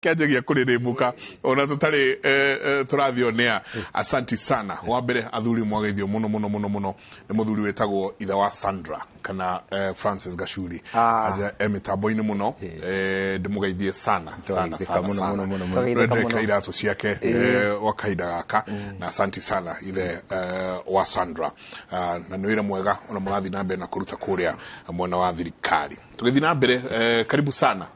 Kĩanjagia kũrĩrĩmbũka ona tũtarĩ tũrathiĩ onea. Asanti sana. Wa mbere, athuri, mwageithio mũno mũno mũno mũno nĩ mũthuri wĩtagwo ithe wa Sandra kana Francis Gacuri. Aja e mĩtambo-inĩ mũno, ndĩmũgeithie sana sana. Twageithĩka sana mũno, sana. Mũno, mũno, mũno. Twageithĩka Ndĩrekĩra mũno. iratũ ciake gwa kahinda gaka, na asanti sana ithe wa Sandra. Na nĩ wĩra mwega ona mũrathiĩ na mbere na kũruta kũrĩa mwena wa thirikari. Tũgĩthiĩ na mbere, karibu sana,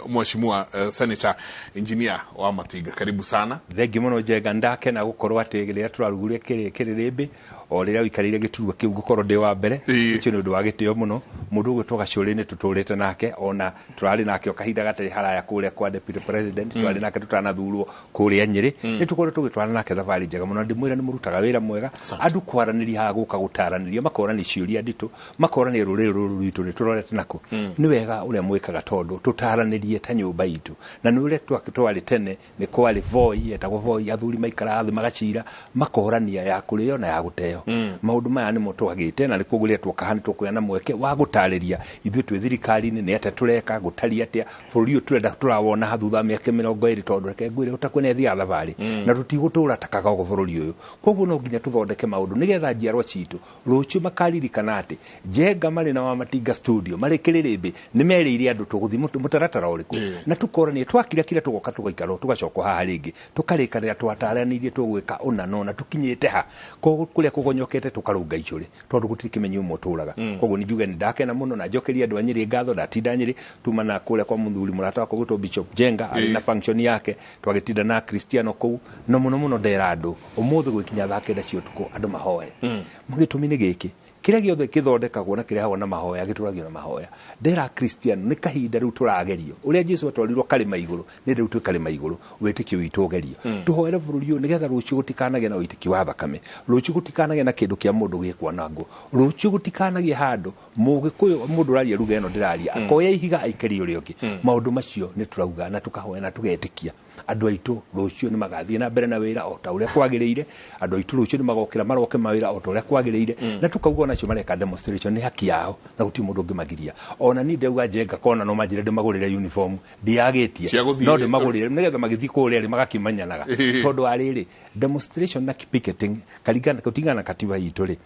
mheshimiwa Senator Engineer wa Matinga, karibu sana. Thengi mũno, Njenga. Ndakena gũkorwo atĩ rĩrĩa tũrarugũria kĩrĩrĩmbĩ o rĩrĩa ũikarĩire gĩturwa kĩu ngũkorwo ndĩ wa mbere. Ũcio nĩ ũndũ wa gĩtĩo mũno. Mũndũ ũgwĩtwo Gacũrĩ nĩ tũtũrĩte nake, ona tũrarĩ nake o kahinda gatarĩ haraya kũrĩa kwa deputy president, tũrarĩ nake tũtanathurwo kũrĩa Nyĩrĩ. Nĩ tũkoretwo tũgĩtwarana nake thabarĩ njega mũno, na ndĩmwĩra nĩ mũrutaga wĩra mwega. Andũ kwaranĩria haha, gũka gũtaranĩria, makorania ciũria nditũ, makorania rũrĩrĩ rũrũ rwitũ nĩ tũrorete nako. Nĩ wega ũrĩa mwĩkaga, tondũ tũtaranĩrie ta nyũmba itũ, na nĩ ũrĩa twarĩ tene nĩ kwarĩ voi etagwo voi, athuri maikaraga thĩ magacira makorania ya kũrĩo na ya gũteo. Maũndũ maya nĩmo twagĩte, na nĩ koguo rĩrĩa twoka haha nĩ tũkũgĩa na mweke wa gũtarĩria ithuĩ twĩ thirikari-inĩ nĩ atĩa tũreka, gũtariĩ atĩa bũrũri ũyũ tũrenda tũrawona ha thutha wa mĩaka 20, tondũ reke ngwĩre ũtakwe nĩ athiaga thabarĩ na tũtigũtũra ta kagogo bũrũri ũyũ. Koguo no nginya tũthondeke maũndũ nĩgetha njiarwa citũ rũciũ makaririkana atĩ Njenga marĩ na Wamatinga studio marĩ kĩrĩrĩmbĩ nĩ merĩire andũ tũgũthiĩ mũtaratara ũrĩkũ, na tũkorania twakira kira tũgoka tũgaikara tũgacoka haha rĩngĩ tũkarĩkanĩra twataranĩirie tũgwĩka ũna na ũna, tũkinyĩte ha. Koguo kũrĩa kũgonyokete tũkarũnga icũrĩ, tondũ gũtirĩ kĩmenyi ũmwe ũtũraga. Koguo nĩ njuge nĩ ndakena mũno na njokerie andũ a Nyĩrĩ ngatho. Ndatinda Nyĩrĩ, tuma na kũrĩa kwa mũthuri mũrata wakwa gwĩtwo Bishop Njenga, arĩ na function yake, twagĩtinda na Cristiano kũu. No mũno mũno ndera andũ ũmũthĩ gwĩkinya thaa 9 cia ũtukũ andũ mahoe. Gĩtũmi nĩ gĩkĩ: kĩrĩa gĩothe gĩthondekagwo na kĩrehagwo na mahoya gĩtũragio na mahoya. Ndera Cristiano nĩ kahinda rĩu tũragerio ũrĩa Jesu atwarirwo karĩma igũrũ, nĩ rĩu twĩ karĩma igũrũ, wĩtĩkio witũ ũgerio. Tũhoere bũrũri ũyũ nĩgetha rũciũ gũtikanagĩe na ũitĩki wa thakame, rũciũ gũtikanagĩe na kĩndũ kĩa mũndũ gĩkwanangwo, rũciũ gũtikanagĩe handũ mũgĩkũyũ mũndũ ũraria ruga ĩno ndĩraria akoya ihiga aikerie ũrĩa ũngĩ. Maũndũ macio nĩ tũrauga na tũkahoya na tũgetĩkia andũ aitũ rũciũ nĩ magathiĩ na mbere na wĩra o ta ũrĩa kwagĩrĩire. Andũ aitũ rũciũ nĩ magokĩra maroke mawĩra o ta ũrĩa kwagĩrĩire, na tũkauga onacio mareka demonstration nĩ haki yao na gũtirĩ mũndũ ũngĩmagiria. Ona niĩ ndauga Njenga kona no manjĩre ndĩmagũrĩre uniform ndiagĩtie Cia gũthiĩ- no ndĩmagũrĩre nĩgetha magĩthiĩ kũrĩa rĩ magakĩmenyanaga, tondũ wa rĩrĩ demonstration na picketing karingana kũringana na katiba itũ rĩ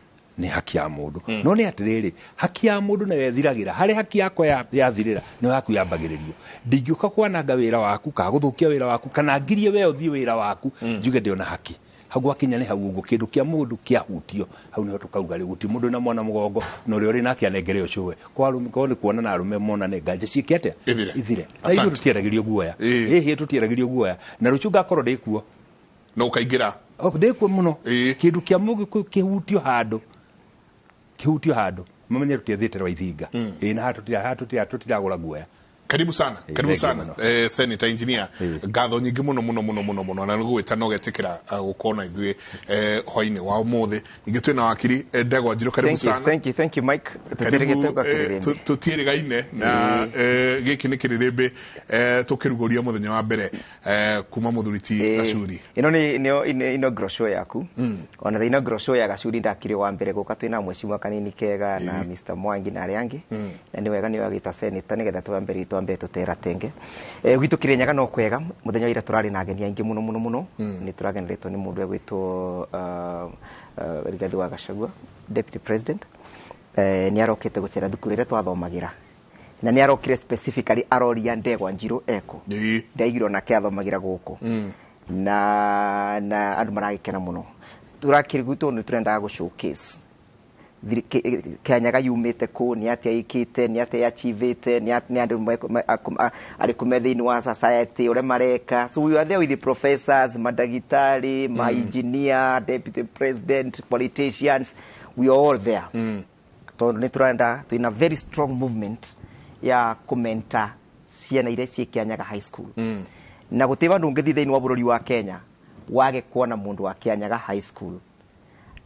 nĩ haki ya mũndũ. No nĩ atĩrĩrĩ, haki ya mũndũ nayo ĩthiragĩra harĩ haki yakwa yathirĩra nĩyo yaku yambagĩrĩrio. Ndingĩũka kwananga wĩra waku kana gũthũkia wĩra waku kana ngirie we ũthiĩ wĩra waku njuge ndĩona haki. Hau gwakinya nĩ hau ũguo kĩndũ kĩa mũndũ kĩahutio, hau nĩho tũkauga rĩu gũtirĩ mũndũ na mwana mũgongo, na ũrĩa ũrĩ nake anengere ũcũwe. Kwa arũme korwo nĩ kuonana arũme monane, nganja ciĩke atĩa? Ithire. Ithire. Na ithuĩ Asante. tũtiendagĩrio guoya. Ĩhĩ, tũtiendagĩrio guoya, na rũciũ ngakorwo ndĩkuo. Na ũkaingĩra. Ndĩkuo mũno. Kĩndũ kĩa mũgĩkũyũ kĩhutio handũ, kĩhutio handũ, mamenye tũtiethĩte rwa ithinga. Ĩĩ, na haha tũtiragũra guoya. Karibu sana, karibu Thank you sana. Mũno. Senator Engineer, ngatho nyingĩ mũno mũno mũno mũno mũno na nĩgũgwĩta na ũgetĩkĩra gũkorwo na ithuĩ hwainĩ wa ũmũthĩ. Ningĩ twĩna wakiri Ndegwa Njirũ, karibu Thank you, sana. thank you, thank you, Mike. Karibu. Tũtĩrĩgĩte gwa kĩrĩrĩmbĩ. Tũtiĩrĩgaine na gĩkĩ nĩ kĩrĩrĩmbĩ tũkĩrugũria mũthenya wa mbere kuma mũthuri ti Gacuri. Ĩno nĩ nĩyo inaugural show yaku. Ona the inaugural show ya Gacuri ndakire wa mbere gũka twĩna mheshimiwa Kanini Kega na Mr Mwangi na arĩa angĩ. Na nĩ wega nĩ wagĩta senator nĩgetha twambe tũtera tenge. Gwitũ Kĩrĩnyaga no kwega. Mũthenya wa ira tũrarĩ na ageni aingĩ mũno mũno mũno. Nĩ tũrageneretwo nĩ mũndũ egwĩtwo Rigathi wa Gachagua, Deputy President. Nĩ arokĩte gũcera thukuru ĩrĩa twathomagĩra. Na nĩ arokire specifically aroria Ndegwa Njirũ eko. Ndaiguire onake athomagĩra gũkũ. Na andũ maragĩkena mũno. Tũrakĩrigutwo nĩ tũrendaga gũ showcase Kĩanyaga yumĩte kũ, nĩ atĩa ĩkĩte, nĩ atĩa achievĩte, nĩ andũ arĩkũ me thĩinĩ wa society ũrĩa mareka. So we are there with the professors, mandagĩtarĩ, ma engineer, deputy president, politicians, we are all there tondũ nĩ tũrenda twĩna very strong movement ya kũmenta ciana iria ciĩ Kĩanyaga High School, na gũtirĩ vandũ ũngĩthiĩ thĩinĩ wa bũrũri wa Kenya wage kuona mũndũ wa Kĩanyaga High School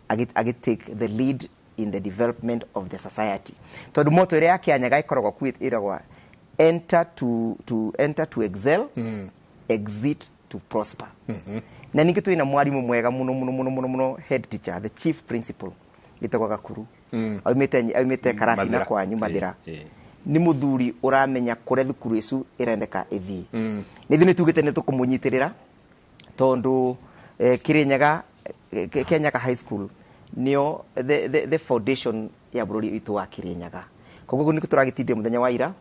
agi take the lead in the development of the society, tondũ moto ĩrĩa ya Kĩanyaga ĩkoragwo kuo ĩragwa enter to excel, exit to prosper. Na ningĩ twĩna mwarimũ mwega mũno mũno mũno mũno mũno, head teacher, the chief principal, gĩtagwo Gakuru, aumĩte Karatina Mathĩra. kwanyu Mathĩra. Nĩ mũthuri ũramenya kũrĩa thukuru icu ĩrendeka ĩthiĩ. Nĩ ithuĩ nĩ tugĩte nĩ tũkũmũnyitĩrĩra tondũ Kirinyaga, Kianyaga High School nĩyo the foundation ya bũrũri witũ wa Kirinyaga. Koguo nĩ tũragĩtindire mũthenya wa ira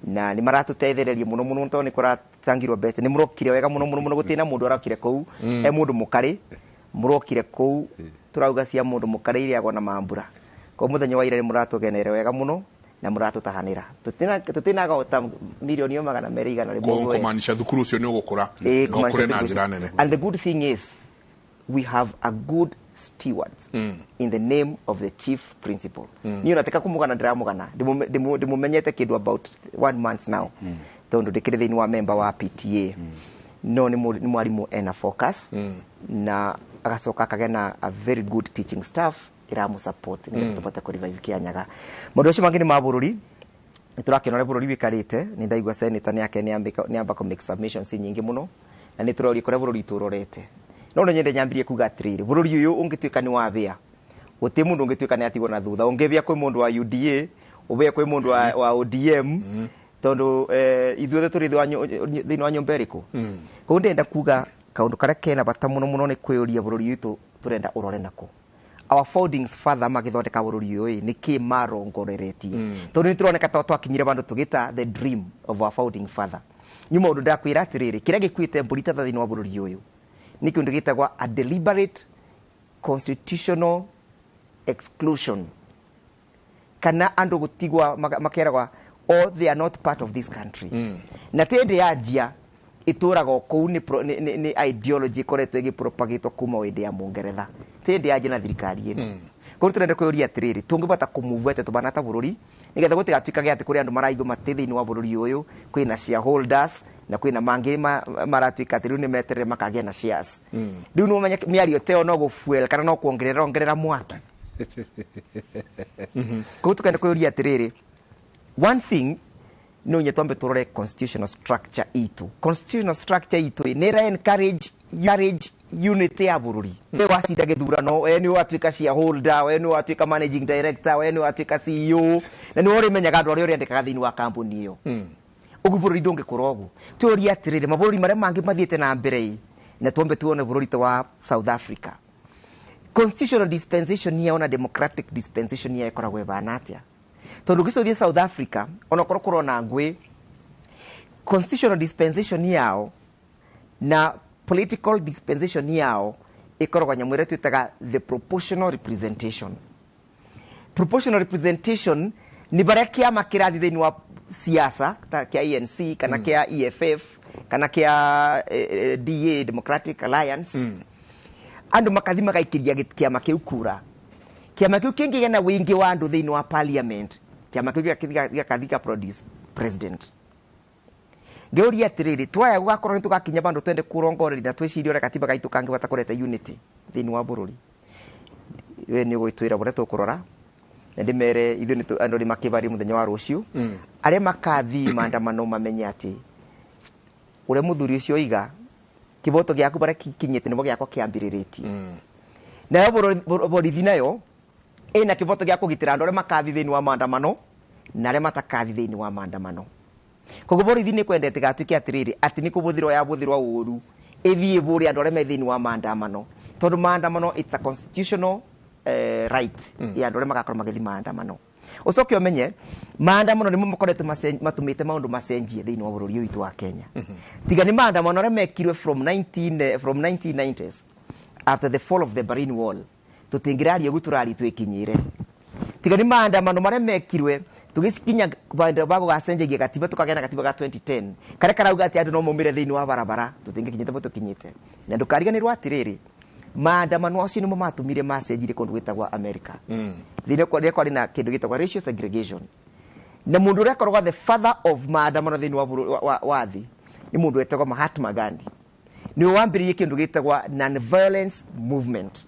na nĩ maratũteithĩrĩria mũno mũno tondũ nĩ kũracangirwo mbeca. Nĩ mũrokire wega mũno mũno mũno, gũtirĩ na mũndũ arokire kũu e mũndũ mũkarĩ, mũrokire kũu tũrauga cia mũndũ mũkarĩ irĩagwo na mambura. Koguo mũthenya wa ira nĩ mũratũgenere wega mũno na mũratũtahanĩra, tũtinaga ota mirioni 200 100. Kũmaanisha thukuru ũcio nĩ ũgũkũra na ũkũre na njĩra nene. And the good thing is we have a good steward in the name of the chief principal. Niĩ nateka kũmũgana, ndĩramũgana, ndĩmũmenyete kĩndũ about one month now tondũ ndĩkĩrĩ thĩinĩ wa member wa PTA, no nĩ mwarimũ ena focus na agacoka akagĩa na a very good teaching staff ĩramũ support nĩgetha tũbote kũ revive Kianyaga. Maũndũ macio mangĩ nĩ ma bũrũri, nĩ tũrakĩona ũrĩa bũrũri wĩikarĩte. Nĩ ndaigua senator nĩ nĩamba kũ make submissions nyingĩ mũno na nĩ tũroria kũrĩa bũrũri witũ ũrorete, no nĩ nyende nyambirie kuga atĩrĩrĩ, bũrũri ũyũ ũngĩtuĩka nĩ wabĩa, gũtirĩ mũndũ ũngĩtuĩka nĩ atigwo na thutha. Ũngĩbĩa kwĩ mũndũ wa UDA, ũbĩe kwĩ mũndũ wa ODM, tondũ ithuothe tũrĩ thĩinĩ wa nyũmba ĩrĩkũ. Koguo ndĩrenda kuga kaũndũ karĩa kena bata mũno mũno nĩ kwĩyũria bũrũri witũ tũrenda ũrore nako. Our founding father magĩthondeka bũrũri ũyũ ĩ, nĩkĩ marongoreretie? Tondũ nĩ tũroneka ta twakinyire bandũ tũgĩta the dream of our founding father. Nĩ maũndũ ndakwĩra atĩrĩrĩ, kĩrĩa gĩkuĩte mbũri tata thĩinĩ wa bũrũri ũyũ nĩ kĩndũ gĩtagwa a deliberate constitutional exclusion, kana andũ gũtigwa makeragwa or they are not part of this country. Na ti hĩndĩ yanjia itũraga o kũu, nĩ ideology ĩkoretwo ĩgĩpropagĩtwo kuma hĩndĩ ya Mũngeretha, ti hĩndĩ yanjia na thirikari ĩno. Koguo tũrenda kwĩyũria atĩrĩrĩ, tũngĩbata kũmove atĩa tũbana ta bũrũri nĩgetha gũtigatuĩkage atĩ kũrĩ andũ maraigua matĩ thĩinĩ wa bũrũri ũyũ, kwĩna shareholders na kwĩna mangĩ maratuĩka atĩ rĩu nĩ meterere makagĩa na shares. Rĩu nĩ ũmenye mĩario ta ĩyo no gũfuel kana no kuongerera ongerera mwaki. Koguo tũkenda kwĩyũria atĩrĩrĩ, one thing no nye twambe tũrore constitutional structure itũ. Constitutional structure itũ nĩ ĩra encourage unity ya bũrũri? We wacinda gĩthurano, we nĩ watuĩka shareholder, we nĩ watuĩka managing director, we nĩ watuĩka CEO, na nĩ ũrĩmenyaga andũ arĩa ũrĩandĩkaga thĩinĩ wa kambuni ĩyo. Ũguo bũrũri ndũngĩkũra ũguo. Twĩũrie atĩrĩrĩ, mabũrũri marĩa mangĩ mathiĩte na mbere ĩ, na twambe tuone bũrũri ta wa South Africa, constitutional dispensation yao na democratic dispensation yao ĩkoragwo ĩbana atĩa? Tondũ ũgĩcũthia South Africa, onokorwo kũrona ngwĩ, constitutional dispensation yao na political dispensation yao ĩkoragwo nyamũ ĩrĩa twĩtaga the proportional representation. Proportional representation nĩ barĩa kĩama kĩrathiĩ thĩinĩ wa siasa ta kĩa ANC kana kĩa EFF kana kĩa DA, Democratic Alliance, andũ makathi magaikĩria kĩama kĩu kura. Kĩama kĩu kĩngĩgĩa na wĩingĩ wa andũ thĩinĩ wa parliament, kĩama kĩu gĩgathi gĩka produce president. Ngĩũria atĩrĩrĩ, twaya gũgakorwo nĩ tũgakinya bandũ twende kũrongoreria na twĩcirie ũrĩa gatiba gaitũ kangĩhota kũreta unity thĩinĩ wa bũrũri. We nĩ ũgũgĩtwĩra ũrĩa tũkũrora na ndĩmere ithuĩ nĩ andũ nĩ makĩbarie mũthenya wa rũciũ arĩa makathiĩ maandamano mamenye atĩ ũrĩa mũthuri ũcio oiga, kĩboto gĩaku barĩa kinyĩte nĩbo gĩakwa kĩambĩrĩrĩtie. Nayo borithi nayo ĩna kĩboto gĩa kũgitĩra andũ arĩa makathiĩ thĩinĩ wa maandamano na arĩa matakathi thĩinĩ wa maandamano. Koguo borithi nĩ kwenda ĩtigatuĩke atĩrĩrĩ atĩ nĩ kũbũthĩrwo yabũthĩrwo ũru, ĩthiĩ ĩbũre andũ arĩa me thĩinĩ wa maandamano, tondũ maandamano it's a constitutional right ya andũ arĩa magakorwo magĩthiĩ maandamano. Ũcoke ũmenye maandamano nĩmo makoretwo matũmĩte maũndũ macenjie thĩinĩ wa bũrũri ũyũ witũ wa Kenya. Tiga nĩ maandamano arĩa mekirwe from 1990s after the fall of the Berlin Wall, tũtingĩraria ũguo tũraria twĩkinyĩre. Tiga nĩ maandamano marĩa mekirwe tũgĩkinya bandũ ba gũgacenjagia gatiba, tũkagĩa na gatiba ga 2010 karĩa karauga atĩ andũ no maumĩre thĩinĩ wa barabara, tũtingĩkinyĩte bo tũkinyĩte. Na ndũkariganĩrwo atĩrĩrĩ, maandamano acio nĩmo matũmire macenjirie kũndũ gwĩtagwo America, thĩinĩ kwarĩ kwarĩ na kĩndũ gĩtagwo racial segregation, na mũndũ ũrĩa akoragwo the father of maandamano thĩinĩ wa wa thĩ nĩ mũndũ wetagwo Mahatma Gandhi. Nĩwe wambĩrĩirie kĩndũ gĩtagwo non-violence movement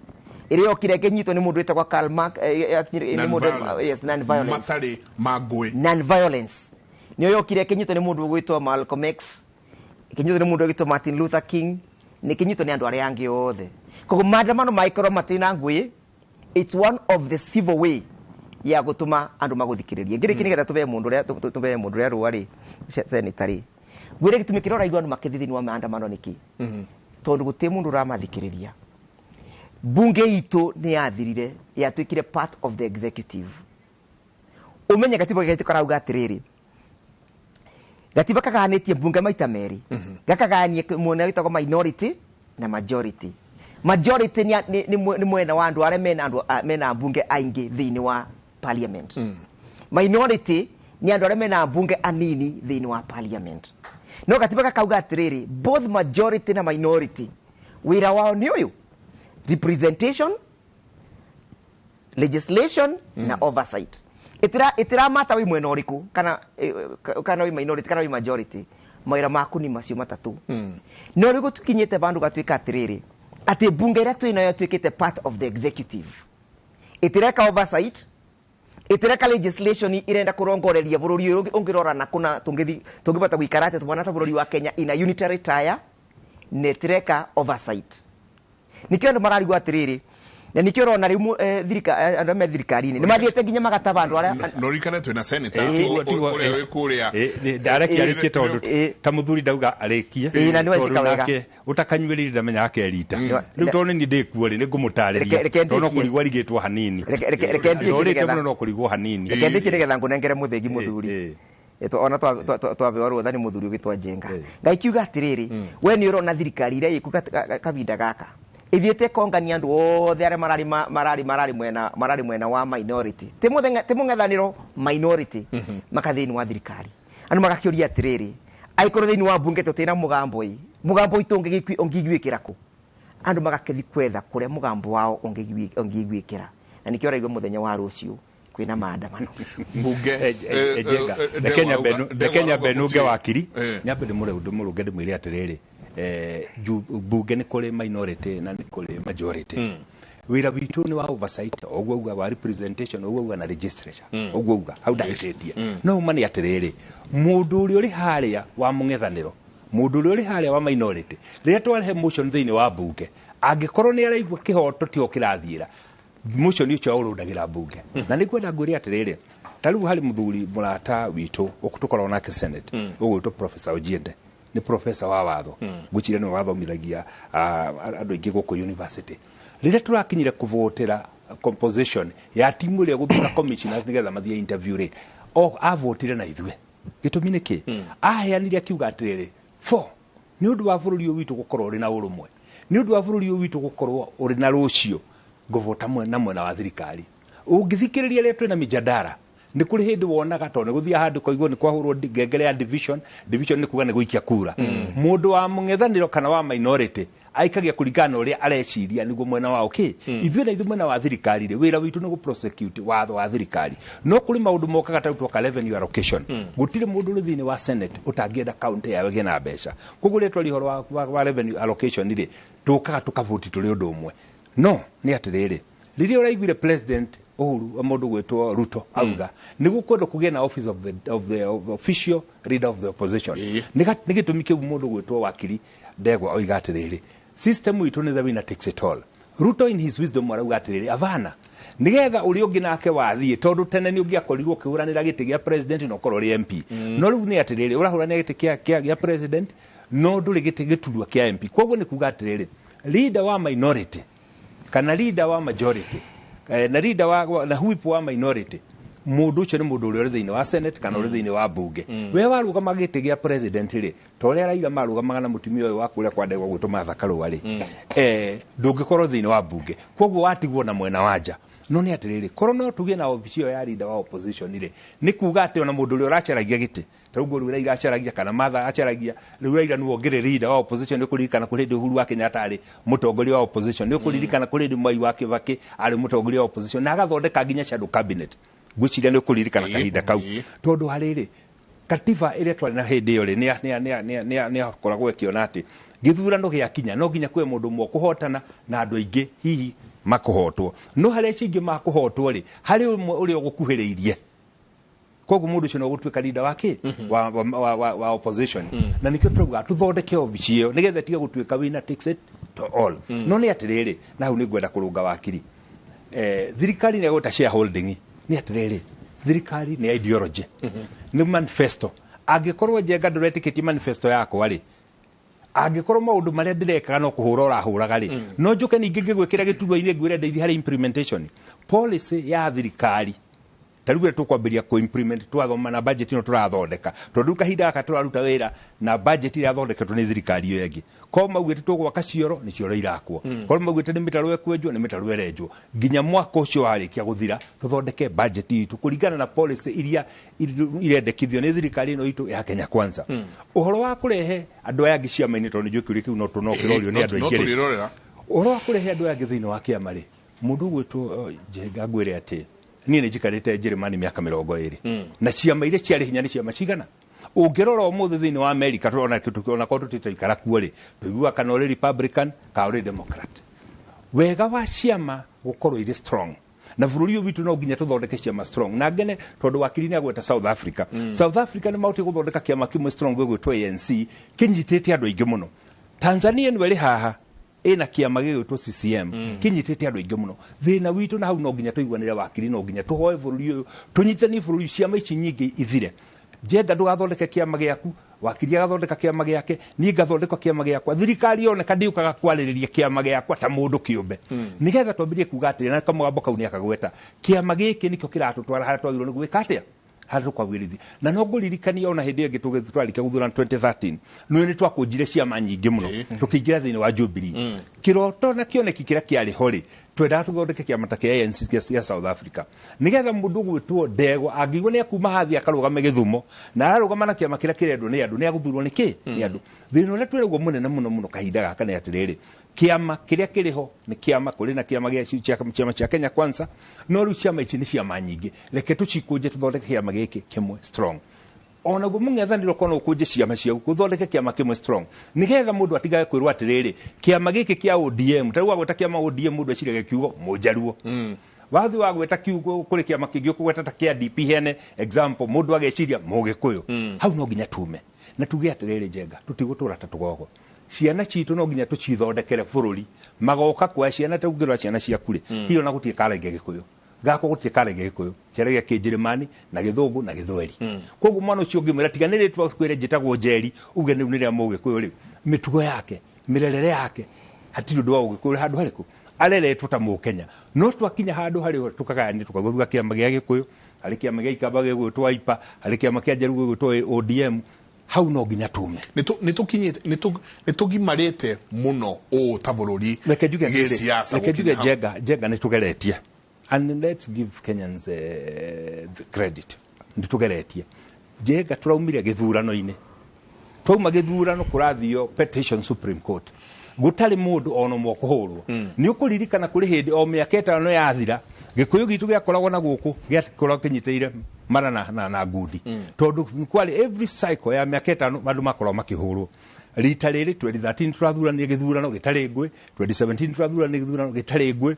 ĩrĩa yokire ĩkĩnyitwo nĩ mũndũ wĩtagwo Karl Marx, nĩ mũndũ, Non-violence. Yes, non-violence. Matarĩ ma ngũĩ. Non-violence nĩyo yokire ĩkĩnyitwo nĩ mũndũ ũgwĩtwo Malcolm X, ĩkĩnyitwo nĩ mũndũ ũgwĩtwo Martin Luther King, nĩ ĩkĩnyitwo nĩ andũ arĩa angĩ othe. Koguo maandamano mangĩkorwo matirĩ na ngũĩ, it's one of the civil way Ya gũtũma andũ magũthikĩrĩrie. Ngĩrĩki nĩgetha tũbe mũndũ ũrĩa tũbe mũndũ ũrĩa rũa rĩ, senator rĩ, ngwĩre gĩtũmi kĩrĩa ũraigua andũ makĩthiĩ thĩinĩ wa maandamano nĩkĩ, tondũ gũtirĩ mũndũ ũramathikĩrĩria. Bunge itũ nĩ yathirire, yatuĩkire part of the executive. Ũmenye gatiba gagĩtũ karauga atĩrĩrĩ, gatiba kagayanĩtie mbunge maita merĩ, gakagayania mwena wĩtagwo minority na majority. Majority nĩ mwena wa andũ arĩa mena andũ mena mbunge aingĩ thĩinĩ wa parliament. Minority nĩ andũ arĩa mena mbunge anini thĩinĩ wa parliament. No gatiba gakauga atĩrĩrĩ, both majority na minority wĩra wao nĩ ũyũ: representation, legislation na oversight. Itiramata wĩ mwena ũrĩkũ, kana kana wĩ minority kana wĩ majority, mawĩra maku nĩ macio matatũ. No rĩu gũtukinyĩte vandũ gatuĩka atĩrĩrĩ, atĩ mbunge ĩrĩa twĩ nayo ĩtuĩkĩte part of the executive, ĩtireka oversight, ĩtireka legislation irenda kũrongoreria bũrũri ũyũ. Ũngĩrora na kũna tũngĩthi tũngĩbota gũikara atĩa tũbana ta bũrũri wa Kenya in a unitary tire, na ĩtireka oversight. Nikĩo andũ mararigwo atĩrĩrĩ, na nikĩo ũrona rĩu andũ arĩa me thirikari-inĩ nĩ mathiĩte nginya magataba andũ arĩa No ririkane twĩna senator ũrĩa wĩ kũrĩa. Ndareke arĩkie, tondũ ta mũthuri ndauga arĩkie. Na nĩ weka tondũ wega. Nake ũtakanyuĩrĩire ndamenya akerita. Rĩu tondũ nĩ niĩ ndĩkuo rĩ, nĩ ngũmũtarĩria Reke tondũ no ndĩkie. kũrigwo arigĩtwo hanini. Reke ndĩkie Ndorĩte nĩgetha mũno, no kũrigwo hanini. Reke ndĩkie nĩgetha ngũnengere mũthĩgi mũthuri. Ona twabeo rũtha nĩ mũthuri ũgĩtwa Njenga. Ngai kiuga atĩrĩrĩ, we nĩ ũrona thirikari iria ĩku kavinda gaka ĩthiĩte kongania andũ othe arĩa mararĩ mararĩ mwena wa minority, ti mũng'ethanĩro, minority, maka thĩinĩ wa thirikari. Andũ magakĩũria atĩrĩrĩ, angĩkorwo thĩinĩ wa mbunge tũtirĩ na mũgambo ĩ, mũgambo witũ ũngĩiguĩkĩra kũ? Andũ magakĩthi kwetha kũrĩa mũgambo wao ũngĩiguĩkĩra, na nĩkĩo ũraigua mũthenya wa rũciũ kwĩna maandamano. Mbunge Njenga, reke nyambe nunge wakiri. Nyambe ndĩmũrũnge, ndĩmwĩre atĩrĩrĩ, mbunge nĩ kũrĩ minority na nĩ kũrĩ majority. Wĩra witũ nĩ wa oversight, ũguo uga, wa representation, ũguo uga, na registration, ũguo uga, hau ndahĩtĩtie. No uma nĩ atĩrĩrĩ, mũndũ ũrĩa ũrĩ harĩa wa mũng'ethanĩro, mũndũ ũrĩa ũrĩ harĩa wa minority, rĩrĩa twarehe motion thĩinĩ wa mbunge, angĩkorwo nĩ araigua kĩhoto tio kĩrathiĩra, motion ũcio aũrũndagĩra mbunge. Na nĩ ngwenda ngwĩre atĩrĩrĩ, ta rĩu harĩ mũthuri mũrata witũ tũkoragwo nake Senate, ũgwĩtwo Professor Ojiende, nĩ professor wa watho, ngwĩciria nĩwe wathomithagia andũ aingĩ gũkũ university. Rĩrĩa tũrakinyire kũvotera composition ya timu ĩrĩa gũthura commissioners nĩgetha mathiĩ interview rĩ, o avotire na ithuĩ. Gĩtũmi nĩ kĩ? Aheanire akiuga atĩrĩrĩ, for nĩ ũndũ wa bũrũri ũyũ witũ gũkorwo ũrĩ na ũrũmwe, nĩ ũndũ wa bũrũri ũyũ witũ gũkorwo ũrĩ na rũciũ, ngũvota mwena wa thirikari. Ũngĩthikĩrĩria rĩrĩa twĩna mijadara, nĩ kũrĩ hĩndĩ wonaga tondũ nĩ gũthiaga handũ koigwo nĩ kwahũrwo ngengere ya division. Division nĩ kuga nĩ gũikia kura. Mũndũ wa mũng'ethanĩro kana wa minority aikagia kũringana na ũrĩa areciria nĩguo mwena wao kĩ. Ithuĩ na ithuĩ mwena wa thirikari rĩ, wĩra witũ nĩ gũ-prosecute watho wa thirikari. No kũrĩ maũndũ mokaga ta rĩu twoka revenue allocation, gũtirĩ mũndũ ũrĩ thĩinĩ wa Senate ũtangĩenda county yao ĩgĩe na mbeca. Koguo rĩrĩa twaria ũhoro wa revenue allocation rĩ, tũkaga tũkavoti tũrĩ ũndũ ũmwe. No nĩ atĩrĩrĩ, rĩrĩa ũraiguire President Uhuru, mũndũ gwĩtwo Ruto, auga nĩ gũkwendwo kũgĩe na office of the official leader of the opposition, nĩ gĩtũmi kĩu mũndũ gwĩtwo wakiri Ndegwa oiga atĩrĩrĩ, system itũ nĩ the winner takes it all. Ruto in his wisdom arauga atĩrĩrĩ, avana nigetha ũrĩa ũngĩ nake wathiĩ, tondũ tene nĩ ũngĩakorirwo ũkĩhũranĩra gĩtĩ gĩa president na ũkorwo ũrĩ MP. No rĩu nĩ atĩrĩrĩ, ũrahũranĩra gĩtĩ kĩa president no ndũrĩ gĩtĩ gĩturwa kĩa MP. Koguo nĩ kuga atĩrĩrĩ, leader wa minority kana leader wa majority na leader wa na whip wa minority, mũndũ ũcio nĩ mũndũ ũrĩa ũrĩ thĩinĩ wa Senate kana ũrĩ thĩinĩ wa mbunge. We warũgama gĩtĩ gĩa president rĩ, ta ũrĩa Raila marũgamaga na mũtumia ũyũ wa kũrĩa kwa Ndegwa gwĩtwo Martha Karũa rĩ, ndũngĩkorwo thĩinĩ wa mbunge, koguo watigwo na mwena wa nja. No nĩ atĩrĩrĩ, korwo no tũgĩe na obici ĩyo ya leader wa opposition rĩ, nĩ kuga atĩ ona mũndũ ũrĩa ũracaragia gĩtĩ, ta rĩu ũguo Raila acaragia kana Martha acaragia, rĩu Raila nĩwe ũngĩrĩ leader wa opposition. Nĩ ũkũririkana kũrĩ hĩndĩ Uhuru wa Kenyatta arĩ mũtongoria wa opposition, nĩ ũkũririkana kũrĩ hĩndĩ Mwai wa Kibaki arĩ mũtongoria wa opposition na agathondeka nginya shadow cabinet. Ngwĩciria nĩ ũkũririkana kahinda kau, tondũ harĩrĩ katiba ĩrĩa twarĩ na hĩndĩ ĩyo rĩ, nĩ akoragwo ĩkĩona atĩ gĩthurano gĩakinya no nginya kwĩ mũndũ ũmwe kũhotana na andũ aingĩ hihi makũhotwo, no harĩa acio aingĩ makũhotwo rĩ, harĩ ũmwe ũrĩa ũgũkuhĩrĩirie, koguo mũndũ ũcio no gũtuĩka leader wa kĩ wa opposition. Na nĩkĩo tũrauga tũthondeke obici ĩyo nĩgetha ĩtige gũtuĩka winner takes it to all. No nĩ atĩrĩrĩ, na hau nĩ ngwenda kũrũnga wakiri, thirikari nĩ ĩgwĩta shareholding. Nĩ atĩrĩrĩ, thirikari nĩ ideology, nĩ manifesto. Angĩkorwo Njenga ndũretĩkĩtie manifesto yakwa rĩ, angĩkorwo maũndũ marĩa ndĩrekaga no kũhũra ũrahũraga rĩ, no njũke ningĩ ngĩgwĩkĩra gĩturwa-inĩ ngwĩre ndeithie harĩ implementation policy ya thirikari. Ta rĩu tũkwambĩrĩria kũ implement twathoma na budget ĩno tũrathondeka, tondũ rĩu kahinda gaka tũraruta wĩra na budget ĩrĩa yathondeketwo nĩ thirikari ĩyo ĩngĩ. Korwo maugĩte tũgwaka cioro, nĩ cioro irakwo. Korwo maugĩte nĩ mĩtaro ĩkwenjwo, nĩ mĩtaro ĩrenjwo, nginya mwaka ũcio warĩkia gũthira tũthondeke budget itũ kũringana na policy iria irendekithio nĩ thirikari ĩno itũ ya Kenya Kwanza. Ũhoro wa kũrehe andũ aya angĩ ciama-inĩ, tondũ nĩ njũĩ kĩũria kĩu no kĩrorio nĩ andũ no aingĩ rĩ. Tũrĩrorera. Ũhoro wa kũrehe andũ aya angĩ thĩinĩ wa kĩama rĩ, mũndũ ũgwĩtwo Njenga, ngwĩre atĩ niĩ nĩ njikarĩte Njĩrĩmani mĩaka 20, na ciama iria ciarĩ hinya nĩ ciama cigana? Ũngĩrora ũmũthĩ thĩinĩ wa America, tũrona ona korwo tũtĩte ikara kuo rĩ, tũiguaga kana ũrĩ Republican kana ũrĩ Democrat. Wega wa ciama gũkorwo irĩ strong na bũrũri ũyũ witũ, no nginya tũthondeke ciama strong. Na ngene tondũ wakiri nĩ agweta South Africa. South Africa nĩ mahotire gũthondeka kĩama kĩmwe strong gĩgwĩtwo ANC, kĩnyitĩte andũ aingĩ mũno. Tanzania ĩno ĩrĩ haha ĩna kĩama gĩgwĩtwo CCM, kĩnyitĩte andũ aingĩ mũno. Thĩna witũ na hau no nginya tũiguanĩre, wakiri, no nginya tũhoe bũrũri ũyũ, tũnyitanie bũrũri, ciama ici nyingĩ ithire. Njenga ndũgathondeke kĩama gĩaku, wakiri agathondeka kĩama gĩake, niĩ ngathondeka kĩama gĩakwa, thirikari yoneka ndĩũkaga kwarĩrĩria kĩama gĩakwa ta mũndũ kĩũmbe, nĩgetha twambĩrĩrie kuga atĩrĩ, na kamũgambo kau nĩ akagweta, kĩama gĩkĩ nĩkĩo kĩratũtwara harĩa twagĩrĩirwo nĩ gwĩka atĩa, harĩa tũkwagĩrithia. Na no ngũririkania ona hĩndĩ ĩyo ĩngĩ twarĩkia gũthurana 2013, nĩ nĩ twakũnjire ciama nyingĩ mũno, tũkĩingĩra thĩinĩ wa Jubilee. Kĩroto na kĩoneki kĩrĩa kĩarĩ ho rĩ, twendaga tũthondeke kĩama ta kĩa ANC gĩa South Africa, nĩgetha mũndũ ũgwĩtwo Ndegwa angĩigua nĩ akuma hathi akarũgame Gĩthumo na ararũgama na kĩama kĩrĩa kĩrendwo nĩ andũ, nĩ agũthurwo nĩ kĩ nĩ andũ. Thĩna ũrĩa twĩragwo mũnene mũno mũno kahinda gaka nĩ atĩrĩrĩ, kĩama kĩrĩa kĩrĩ ho nĩ kĩama, kũrĩ na kĩama gĩa chama cha Kenya Kwanza, no rĩu ciama ici nĩ ciama nyingĩ. Reke tũcikũnje, tũthondeke kĩama gĩkĩ kĩmwe strong. Onaguo mũng'ethanĩro korwo no ũkũnje ciama ciaku, ũthondeke kĩama kĩmwe strong, nĩgetha mũndũ atigage kwĩrwo atĩrĩrĩ, kĩama gĩkĩ kĩa ODM. Ta rĩu wagweta kĩama ODM, mũndũ eciragia kiugo mũnjaruo. Wathi wagweta kiugo kũrĩ kĩama kĩngĩ ũkũgweta ta kĩa DP, hene example, mũndũ ageciria mũgĩkũyũ. Hau no nginya tume na tuge atĩrĩrĩ, Njenga, tũtigũtũra ta tũgogo. Ciana citũ no nginya tũcithondekere bũrũri magoka kuoya ciana. Ta ũngĩrora ciana ciaku rĩ, hihi ona gũtirĩ karenga Gĩkũyũ, gakwa gũtirĩ karenga Gĩkũyũ, kĩaragia Kĩnjĩrĩmani na Gĩthũngũ na Gĩthweri. Koguo mwana ũcio ũngĩmwĩra tiga nĩ rĩtwa kwĩre njĩtagwo Njeri, uge rĩu nĩ rĩa Mũgĩkũyũ rĩu, mĩtugo yake, mĩrerere yake, hatirĩ ũndũ wa Ũgĩkũyũ handũ harĩkũ, areretwo ta Mũkenya. No twakinya handũ harĩ tũkagayania, tũkagũruga kĩama gĩa Gĩkũyũ, harĩ kĩama gĩa Ikamba gĩgwĩtwo Wiper, harĩ kĩama kĩa Njeru gĩgwĩtwo ODM. Hau no nginya tume. Nĩ tũkinyĩte, nĩ tũgimarĩte mũno ũũ ta bũrũri Reke njuge atĩrĩrĩ, gĩsiasa reke njuge gũkinya hau. Njenga, Njenga, nĩ tũgeretie, and let's give Kenyans the credit. Nĩ tũgeretie, Njenga. Tũraumire gĩthurano-inĩ, twauma gĩthurano kũrathio petition Supreme Court, gũtarĩ mũndũ ona ũmwe ũkũhũrwo. Nĩ ũkũririkana kũrĩ hĩndĩ o mĩaka 5 yathira, Gĩkũyũ gitũ gĩakoragwo na gũkũ gĩakoragwo kĩnyitĩrĩire mara na ngundi, tondũ kwarĩ every cycle ya mĩaka 5 andũ makoragwo makĩhũrwo. Rita rĩrĩ 2013 tũrathuranire gĩthurano gĩtarĩ ngũĩ, 2017 tũrathuranire gĩthurano gĩtarĩ ngũĩ,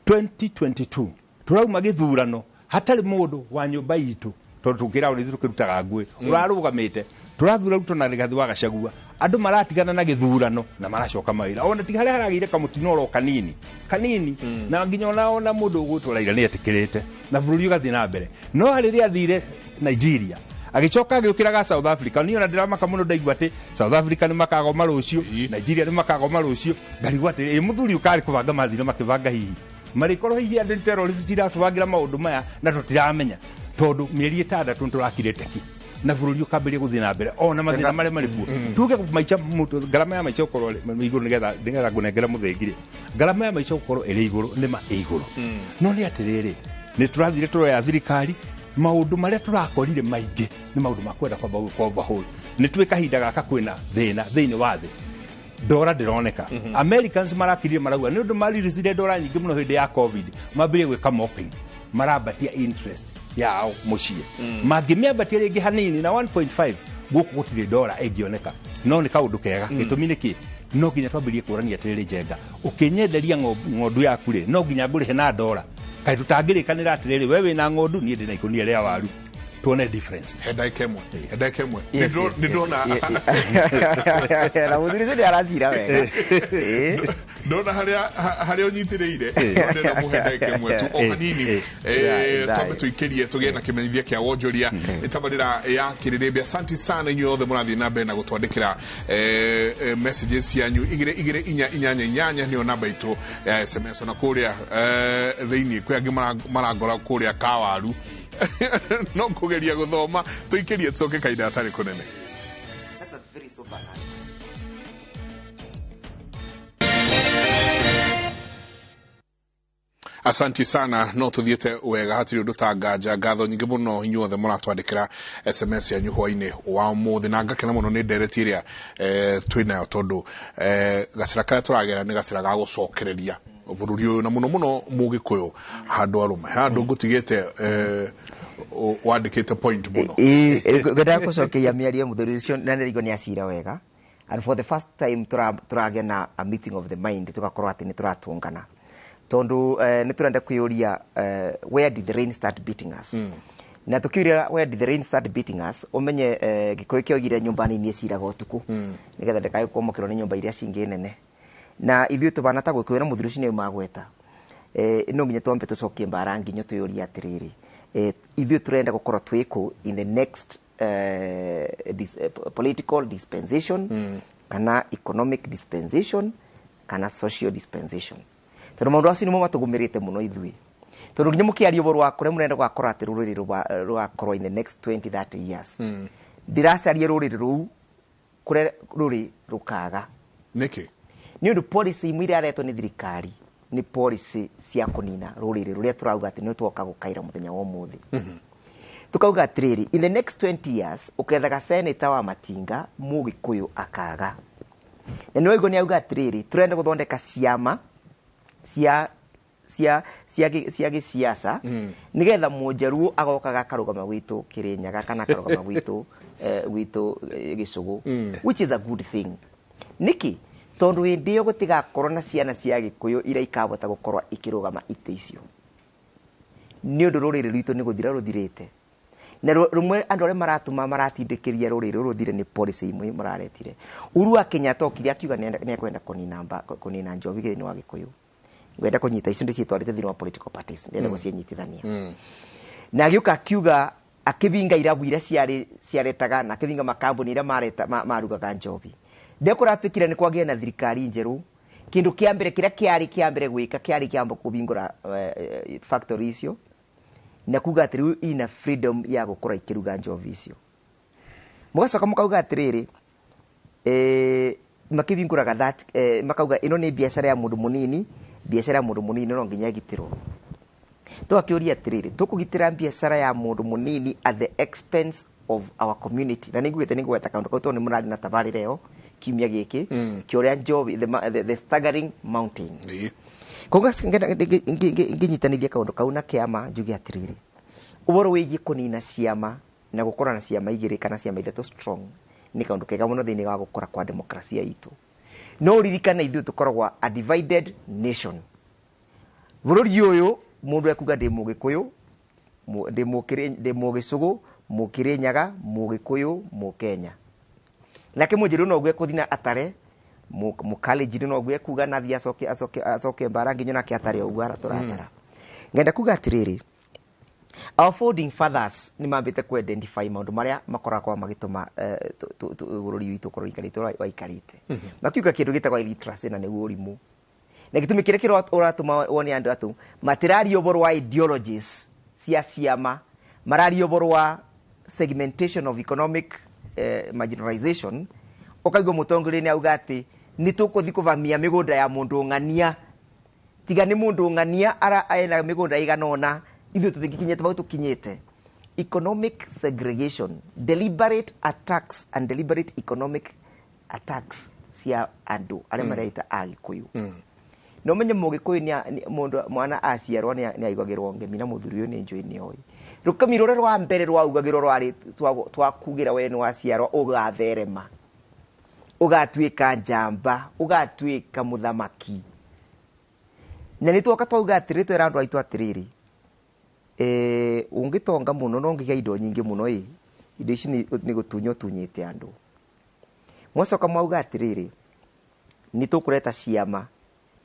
2022 tũrauma gĩthurano hatarĩ mũndũ wa nyũmba itũ, tondũ tũngĩrawo nĩ ithuĩ tũkĩrutaga ngũĩ ũrarũgamĩte. Tũrathura Ruto na Rigathi wa Gachagua, andũ maratigana na gĩthurano na maracoka mawĩra, ona tiga harĩa haragĩire kamũtino oro kanini kanini, na nginya ona mũndũ ũgwĩtwo Raila nĩ etĩkĩrĩte na bũrũri ũgathiĩ na mbere. No rĩrĩa athire Nigeria, agĩcoka agĩũkĩra ga South Africa, niĩ ona ndĩramaka mũno ndaigua atĩ South Africa nĩ makagoma rũciũ, Nigeria nĩ makagoma rũciũ. Ngarigwo atĩ ĩ mũthuri ũkarĩ kũbanga mathire makĩbanga, hihi marĩkorwo hihi andũ nĩ terrorists iratũbangĩra maũndũ maya na tũtiramenya, tondũ mĩeri 6 nĩ tũrakire teki na bũrũri ũkambĩrĩria gũthiĩ na mbere ona mathĩna marĩa marĩ kuo. Tuge maica ngarama ya maica gũkorwo ĩrĩ igũrũ, nĩgetha ngũnengere mũthĩngi rĩ, ngarama ya maica gũkorwo ĩrĩ igũrũ, nĩ ma ĩ igũrũ, no nĩ atĩrĩrĩ, nĩ tũrathire tũroya thirikari, maũndũ marĩa tũrakorire maingĩ nĩ maũndũ ma kwenda kwamba gwĩka overhaul. Nĩ twĩ kahinda gaka kwĩna thĩna thĩinĩ wa thĩ, ndora ndĩroneka. Americans marakirire marauga nĩ ũndũ mariricire ndora nyingĩ mũno hĩndĩ ya COVID, mambĩrĩrie gwĩka mopping, marambatia interest yao mũciĩ. Mangĩmĩambatia rĩngĩ hanini na 1.5, gũkũ gũtirĩ ndora ĩngĩoneka. No nĩ kaũndũ kega. Gĩtũmi nĩ kĩ? No nginya twambĩrĩrie kũrania atĩrĩrĩ, Njenga, ũkĩnyenderia ng'ondu yaku rĩ, no nginya ngũrĩhe na ndora? Kaĩ tũtangĩrĩkanĩra atĩrĩrĩ, we wĩna ng'ondu, niĩ ndĩna ikũnia rĩa waru, tuone difference? He ndagĩka ĩmwe, he ndagĩka ĩmwe. Yes, Nĩ ndĩrona yes. Na mũthuri ũcio nĩ aracira wega. Ndona haria unyitirire ndĩrenda mũhe ndagĩka ĩmwe tu o hanini, twambe tũikĩrie tũgĩe na kĩmenyithia kĩa wonjoria ĩtabarĩra ya Kĩrĩrĩmbĩ. Asante sana inyuĩ othe mũrathiĩ na mbere na gũtwandĩkĩra messages cianyu. 22488 nĩyo namba itũ ya SMS. Ona kũrĩa thĩinĩ kwĩ angĩ marangora kũrĩa kawaru no kũgeria gũthoma. Tũikĩrie tũcoke kahinda gatarĩ kũnene. That's a very sober line. Asanti sana, no tuthiĩte wega, hatirĩ ũndũ ta nganja. Ngatho nyingĩ mũno inyuothe mũratwandĩkĩra SMS yanyu hwainĩ wa ũmũthĩ, na ngakena mũno nĩ ndereti ĩrĩa twĩ nayo, tondũ gacĩra karĩa tũragera nĩ gacĩra ga gũcokereria bũrũri ũyũ, na mũno mũno mũgĩkũyũ handũ arũme handũ ngũtigĩte wandĩkĩte point mũno. Ngwendaga gũcokeria mĩario mũthuri ũcio, na nĩrĩo nĩ acira wega, and for the first time tũragĩa na a meeting of the mind, tũgakorwo atĩ nĩ tũratũngana, tondu nĩ tũrenda kwĩyũria, where did the rain start beating us? Na tukiuria where did the rain start beating us, umenye gĩkũyũ kĩoigire nyũmba nini ĩciraga ũtukũ nĩgetha ndĩkae kwamũkĩrwo nĩ nyũmba iria cingĩ nene. Na ithuĩ tũbana ta gũkũyũ na mũthuri ũcio nĩ magweta, no nginya twambe tũcokie mbara nginyo twĩyũrie atĩrĩrĩ, ithuĩ tũrenda gũkorwo twĩkũ in the next political dispensation, kana economic dispensation, kana social dispensation? Tondũ maũndũ acio nĩmo matũgũmĩrĩte mũno ithuĩ, tondũ nginya mũkĩaria ũhoro wa kũrĩa mũrenda gũgakorwo atĩ rũrĩrĩ rũgakorwo in the next 20 30 years, ndĩracaria rũrĩrĩ rũu kũrĩa rũrĩ rũkaga. Nĩkĩ? Nĩ ũndũ policy imwe iria aretwo nĩ thirikari nĩ policy cia kũnina rũrĩrĩ rũrĩa tũrauga atĩ nĩ twoka gũkaira mũthenya wa ũmũthĩ. Tukauga atĩrĩrĩ, in the next 20 years ũkethaga senator wa Matinga mũgĩkũyũ akaga. Na nĩ waigua nĩ auga atĩrĩrĩ, tũrenda gũthondeka ciama cia gĩciaca nĩgetha mũnjaruo agokaga akarũgama gwitũ Kĩrĩnyaga kana akarũgama gwitũ Gĩcũgũ, which is a good thing. Nĩkĩ? Tondũ hĩndĩ ĩyo gũtigakorwo na ciana cia Gĩkũyũ iria ikahota gũkorwo ikĩrũgama itĩ icio, nĩ ũndũ rũrĩrĩ rwitũ nĩ gũthira rũthirĩte. Na rũmwe andũ arĩa maratũma maratindĩkĩria rũrĩrĩ rũrũ rũthire nĩ policy imwe mararetire. Uhuru wa Kenyatta okire akiuga nĩ ekwenda kũnina njohi thĩinĩ wa Gĩkũyũ. Ngwenda kũnyita icio ndĩcitwarĩte thĩinĩ wa political parties, ndĩrenda gũcinyitithania. Na agĩũka akiuga akĩbinga irabu iria ciarĩ ciaretaga, na akĩbinga makambuni iria mareta marugaga njohi. Ndekũratuĩkire nĩ kwagĩa na thirikari njerũ, kĩndũ kĩa mbere kĩrĩa kĩarĩ kĩa mbere gwĩka kĩarĩ kĩamba kũhingũra factory icio na kuga atĩ rĩu ina freedom ya gũkorwo ikĩruga njohi icio. Mũgacoka mũkauga atĩrĩrĩ, makĩhingũraga that makauga ĩno nĩ biacara ya mũndũ mũnini, biacara ya mũndũ mũnini no nginya ĩgitĩrwo. Tũgakĩũria atĩrĩrĩ, tũkũgitĩra biacara ya mũndũ mũnini at the expense of our community? Na nĩnguĩte nĩngũgweta kaũndũ kau tondũ nĩ mũrarĩ na tabarĩra ĩyo kiumia gĩkĩ kĩa ũrĩa njohi, the staggering mountain. Koguo ngĩnyitanithia kaũndũ kau na kĩama, njuge atĩrĩrĩ, ũhoro wĩgiĩ kũnina ciama na gũkorwo na ciama igĩrĩ kana ciama ithatũ strong nĩ kaũndũ kega mũno thĩinĩ wa gũkũra kwa demokrasia itũ. No ũririkane ithuĩ tũkoragwo a divided nation. Bũrũri ũyũ mũndũ ekuga ndĩ mũgĩkũyũ, ndĩ mũgĩcũgũ, mũkĩrĩnyaga, mũgĩkũyũ, mũkenya. Nake mũnjĩrũ no ũguo ekũthiĩ na atare, mũkalenjin no ũguo ekuga na athiĩ acoke mbara nginya nake atare ũguo tũratara. Ngenda kuga atĩrĩrĩ, our founding fathers nĩ mambĩte ku identify maũndũ marĩa makoragwo magĩtũma bũrũri witũ ũkorwo ũikarĩte ũrĩa waikarĩte. Makiuga kĩndũ gĩtagwo illiteracy, na nĩguo ũrimũ. Na gĩtũmi kĩrĩa ũratũma wone andũ atũ matiraria ũhoro wa ideologies cia ciama, mararia ũhoro wa segmentation of economic marginalization. Ũkaigua mũtongoria nĩ auga atĩ nĩ tũkũthiĩ kũvamia mĩgũnda ya mũndũ ng'ania, tiga nĩ mũndũ ng'ania ara ena mĩgũnda ĩigana ũna, ithuĩ tũtingĩkinyĩte hau tũkinyĩte. Economic segregation, deliberate attacks and deliberate economic attacks cia andũ arĩa mareita Agĩkũyũ. No menye mũgĩkũyũ nĩ mũndũ mwana aciarwo nĩ aigagĩrwo ngemi, na mũthuri ũyũ nĩ njũĩ nĩ oĩ rũkami rũrĩa rwa mbere rwaugagĩrwo rwarĩ twakugĩra we nĩ waciarwo ũgatherema, ũgatuĩka njamba, ũgatuĩka mũthamaki. Na nĩ twoka twauga atĩrĩ, twĩra andũ aitũ atĩrĩrĩ, ũngĩtonga mũno no ũngĩgĩa indo nyingĩ mũno ĩ, indo ici nĩ gũtunywo tunyĩte andũ. Mwacoka mwauga atĩrĩrĩ, nĩ tũkũreta ciama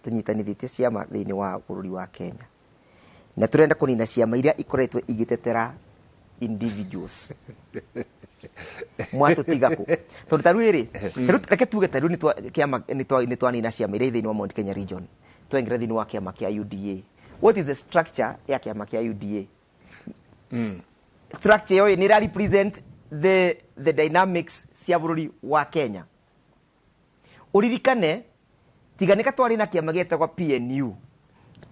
Tũnyitanithĩtie ciama thĩinĩ wa bũrũri wa Kenya na tũrenda kũnina ciama iria ikoretwo igĩtetera individuals. Mwatũtiga kũ? Tondũ ta rĩu rĩ, reke tuge ta rĩu nĩ twanina ciama iria thĩinĩ wa Mount Kenya region, twaingĩra thĩinĩ wa kĩama kĩa UDA. What is the structure ya kĩama kĩa UDA? Structure ĩyo nĩ ĩra represent the dynamics cia bũrũri wa Kenya. Ũririkane tiga nĩ twarĩ na kĩama gĩetagwo PNU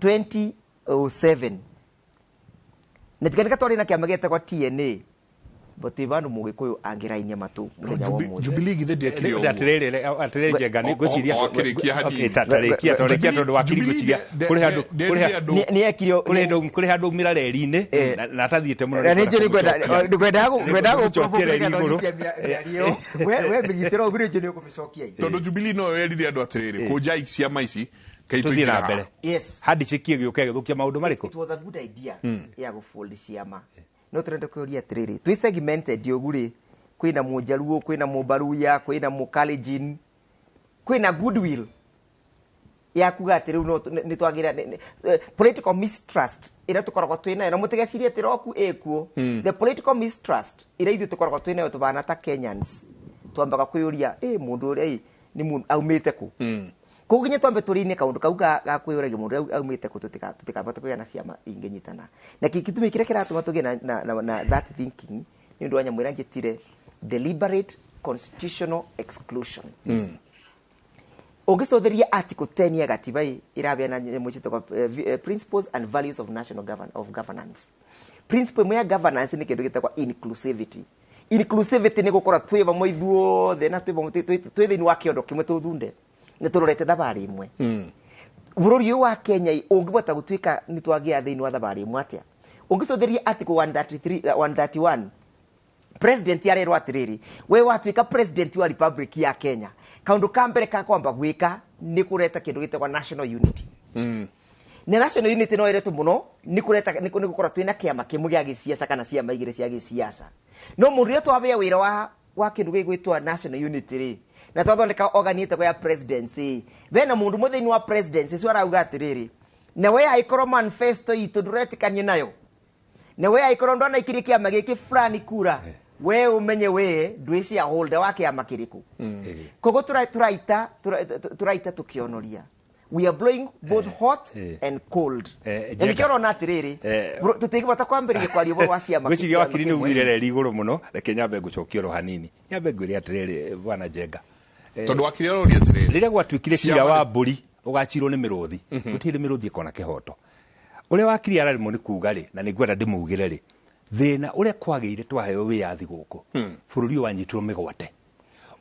2007, na tiga nĩ twarĩ na kĩama gĩetagwo TNA, but vandu Mũgĩkũyũ angĩrainia matũ mũthenya wa ũmũthĩ. Jubilee githĩ ndĩekire ũguo? Atĩrĩrĩ, atĩrĩrĩ, Njenga, nĩ ngwĩciria O akĩrĩkia hanini. Okay, tarĩkia, tarĩkia, tondũ wakiri ngwĩciria kũrĩ handũ kũrĩ handũ Nĩ ekire kũrĩ handũ umĩra reri-inĩ na atathiĩte mũno. Na nĩ njũĩ ngwendaga Nĩngũcokia reri igũrũ. Mĩario we mĩnyitĩra ũguo, nĩ njũĩ nĩ ũkũmĩcokia. Tondũ Jubilee no yerire andũ atĩrĩrĩ, kũnjai ciama ici Tũthiĩ kaitũingĩra na mbere. haha. Yes. Handshake ĩgĩũka ĩgĩthũkia maũndũ marĩkũ? It was a good idea ya gũfold ciama, no tũrenda kwĩũria atĩrĩrĩ, twĩ segmented ũgu rĩ, kwĩna Mũjaruo, kwĩna Mũbaruya, kwĩna Mũkalenjin, kwĩna goodwill ya kuga atĩ rĩu no nĩ twagĩra political mistrust ĩrĩa tũkoragwo twĩ nayo, na mũtigecirie atĩ roku ĩkuo. The political mistrust ĩrĩa ithuĩ tũkoragwo twĩ nayo tũbana ta Kenyans, twambaga kwĩyũria ĩ mũndũ ũrĩa ĩ nĩ mũndũ aumĩte kũ. Koguo nginya twambe tũrĩine kaũndũ kau ga kwĩyũragia mũndũ ũrĩa aumĩte kũ, tũtikabota kũgĩa na ciama ingĩnyitana. Na gĩtũmi kĩrĩa kĩratũma tũgĩe na that thinking nĩ ũndũ wa nyamũ ĩrĩa njĩtire deliberate constitutional exclusion. Ũngĩcotheria article 10 ya gatiba ĩ ĩrabeana nyamũ ciĩtagwo principles and values of national of governance. Principle ĩmwe ya governance nĩ kĩndũ gĩtagwo inclusivity. Inclusivity nĩ gũkorwo twĩ vamwe ithuothe na twĩ vamwe twĩ thĩinĩ wa kĩondo kĩmwe, tũthunde nĩ tũrorete thabarĩ ĩmwe. Bũrũri ũyũ wa Kenya ĩ, ũngĩbota gũtuĩka nĩ twagĩa thĩinĩ wa thabarĩ ĩmwe atĩa? Ũngĩcotheria article 133, 131, president arerwo atĩrĩrĩ, we watuĩka president wa Republic ya Kenya, kaũndũ ka mbere ka kwamba gwĩka nĩ kũreta kĩndũ gĩtagwo national unity. Na national unity no ĩretwo mũno nĩ kũreta nĩ gũkorwo twĩna kĩama kĩmwe gĩa gĩciaca kana ciama igĩrĩ cia gĩciaca. No mũndũ ũrĩa twabea wĩra wa kĩndũ gĩgwĩtwo national unity rĩ, na twathondeka organ ĩtagwo ya presidency, bena mũndũ ũmwe thĩinĩ wa presidency ũcio arauga atĩrĩrĩ, na we angĩkorwo manifesto itũ ndũretĩkania nayo, na we angĩkorwo ndwanaikirie kĩama gĩkĩ fulani kura, we ũmenye we ndwĩ shareholder wa kĩama kĩrĩkũ. Koguo tũraita tũkĩonoria. We are blowing both hot and cold. Na nĩkĩo ũrona atĩrĩrĩ, tũtingĩbota kwambĩrĩria kwaria ũhoro wa ciama Ngwĩciria kĩama wakiri nĩ kĩmwe. umire reri igũrũ mũno. Reke nyambe ngũcokia oro hanini, nyambe ngwĩre atĩrĩrĩ, bwana Njenga. Tondũ wakiri aroria atĩrĩrĩ, Rĩrĩa gwatuĩkire ciama cira wa mbũri ũgacirwo nĩ mĩrũthi, gũtirĩ hĩndĩ mĩrũthi ĩkona kĩhoto. Ũrĩa wakiri araremwo nĩ kuga rĩ, na nĩ ngwenda ndĩmugĩre rĩ, thĩna ũrĩa kwagĩire twaheo wĩyathi gũkũ bũrũri ũyũ wanyitirwo mĩgwate,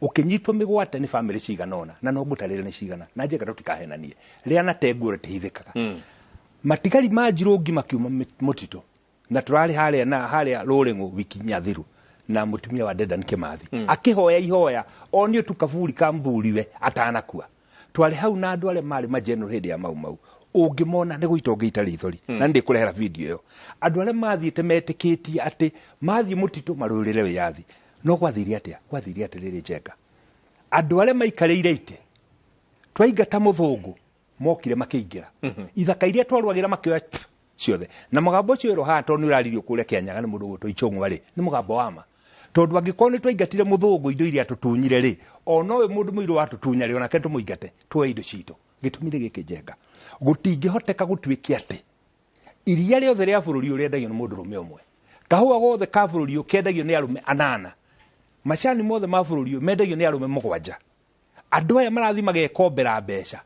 ũkĩnyitwo mĩgwate nĩ bamĩrĩ cigana ũna, na no ngũtarĩre nĩ cigana. Na Njenga, tũtikahenanie, rĩa na tenguo rĩtihithĩkaga. Matigari ma njirũngi makiuma mũtitũ, na tũrarĩ harĩa na harĩa rũrĩng'ũ wiki nyathiru na mũtumia wa Dedan Kimathi akĩhoya ihoya onio tu kaburi ka mũthuriwe atanakua. Twarĩ hau na andũ arĩa marĩ majenero hĩndĩ ya Mau Mau, ũngĩmona nĩ gũita ũngĩita rithori. Na nĩndĩkũrehera video ĩyo, andũ arĩa mathiĩte metĩkĩtie atĩ mathiĩ mũtitũ marũĩrĩre wĩyathi. No gwathire atĩa? Gwathire atĩrĩrĩ, Njenga, andũ arĩa maikarĩire itĩ twaingata mũthũngũ mokire makĩingĩra ithaka iria twarwagĩra, makĩoya ciothe. Na mũgambo ũcio wĩrwo haha, tondũ nĩ ũraririo kũrĩa Kĩanyaga nĩ mũndũ ũgwĩtwo Ichũng'wa rĩ, nĩ mũgambo wa ma, tondũ angĩkorwo nĩ twaingatire mũthũngũ indo iria atũtunyire rĩ, o nowe mũndũ mũirũ watũtunya rĩ, onake tũmũingate tuoe indo citũ. Gĩtũmi nĩ gĩkĩ, Njenga, gũtingĩhoteka gũtuĩke atĩ iria rĩothe rĩa bũrũri ũyũ rĩendagio nĩ mũndũrũme ũmwe, kahũa gothe ka bũrũri ũyũ kendagio nĩ arũme anana, macani mothe ma bũrũri ũyũ mendagio nĩ arũme mũgwanja. Andũ aya marathiĩ magekombera mbeca,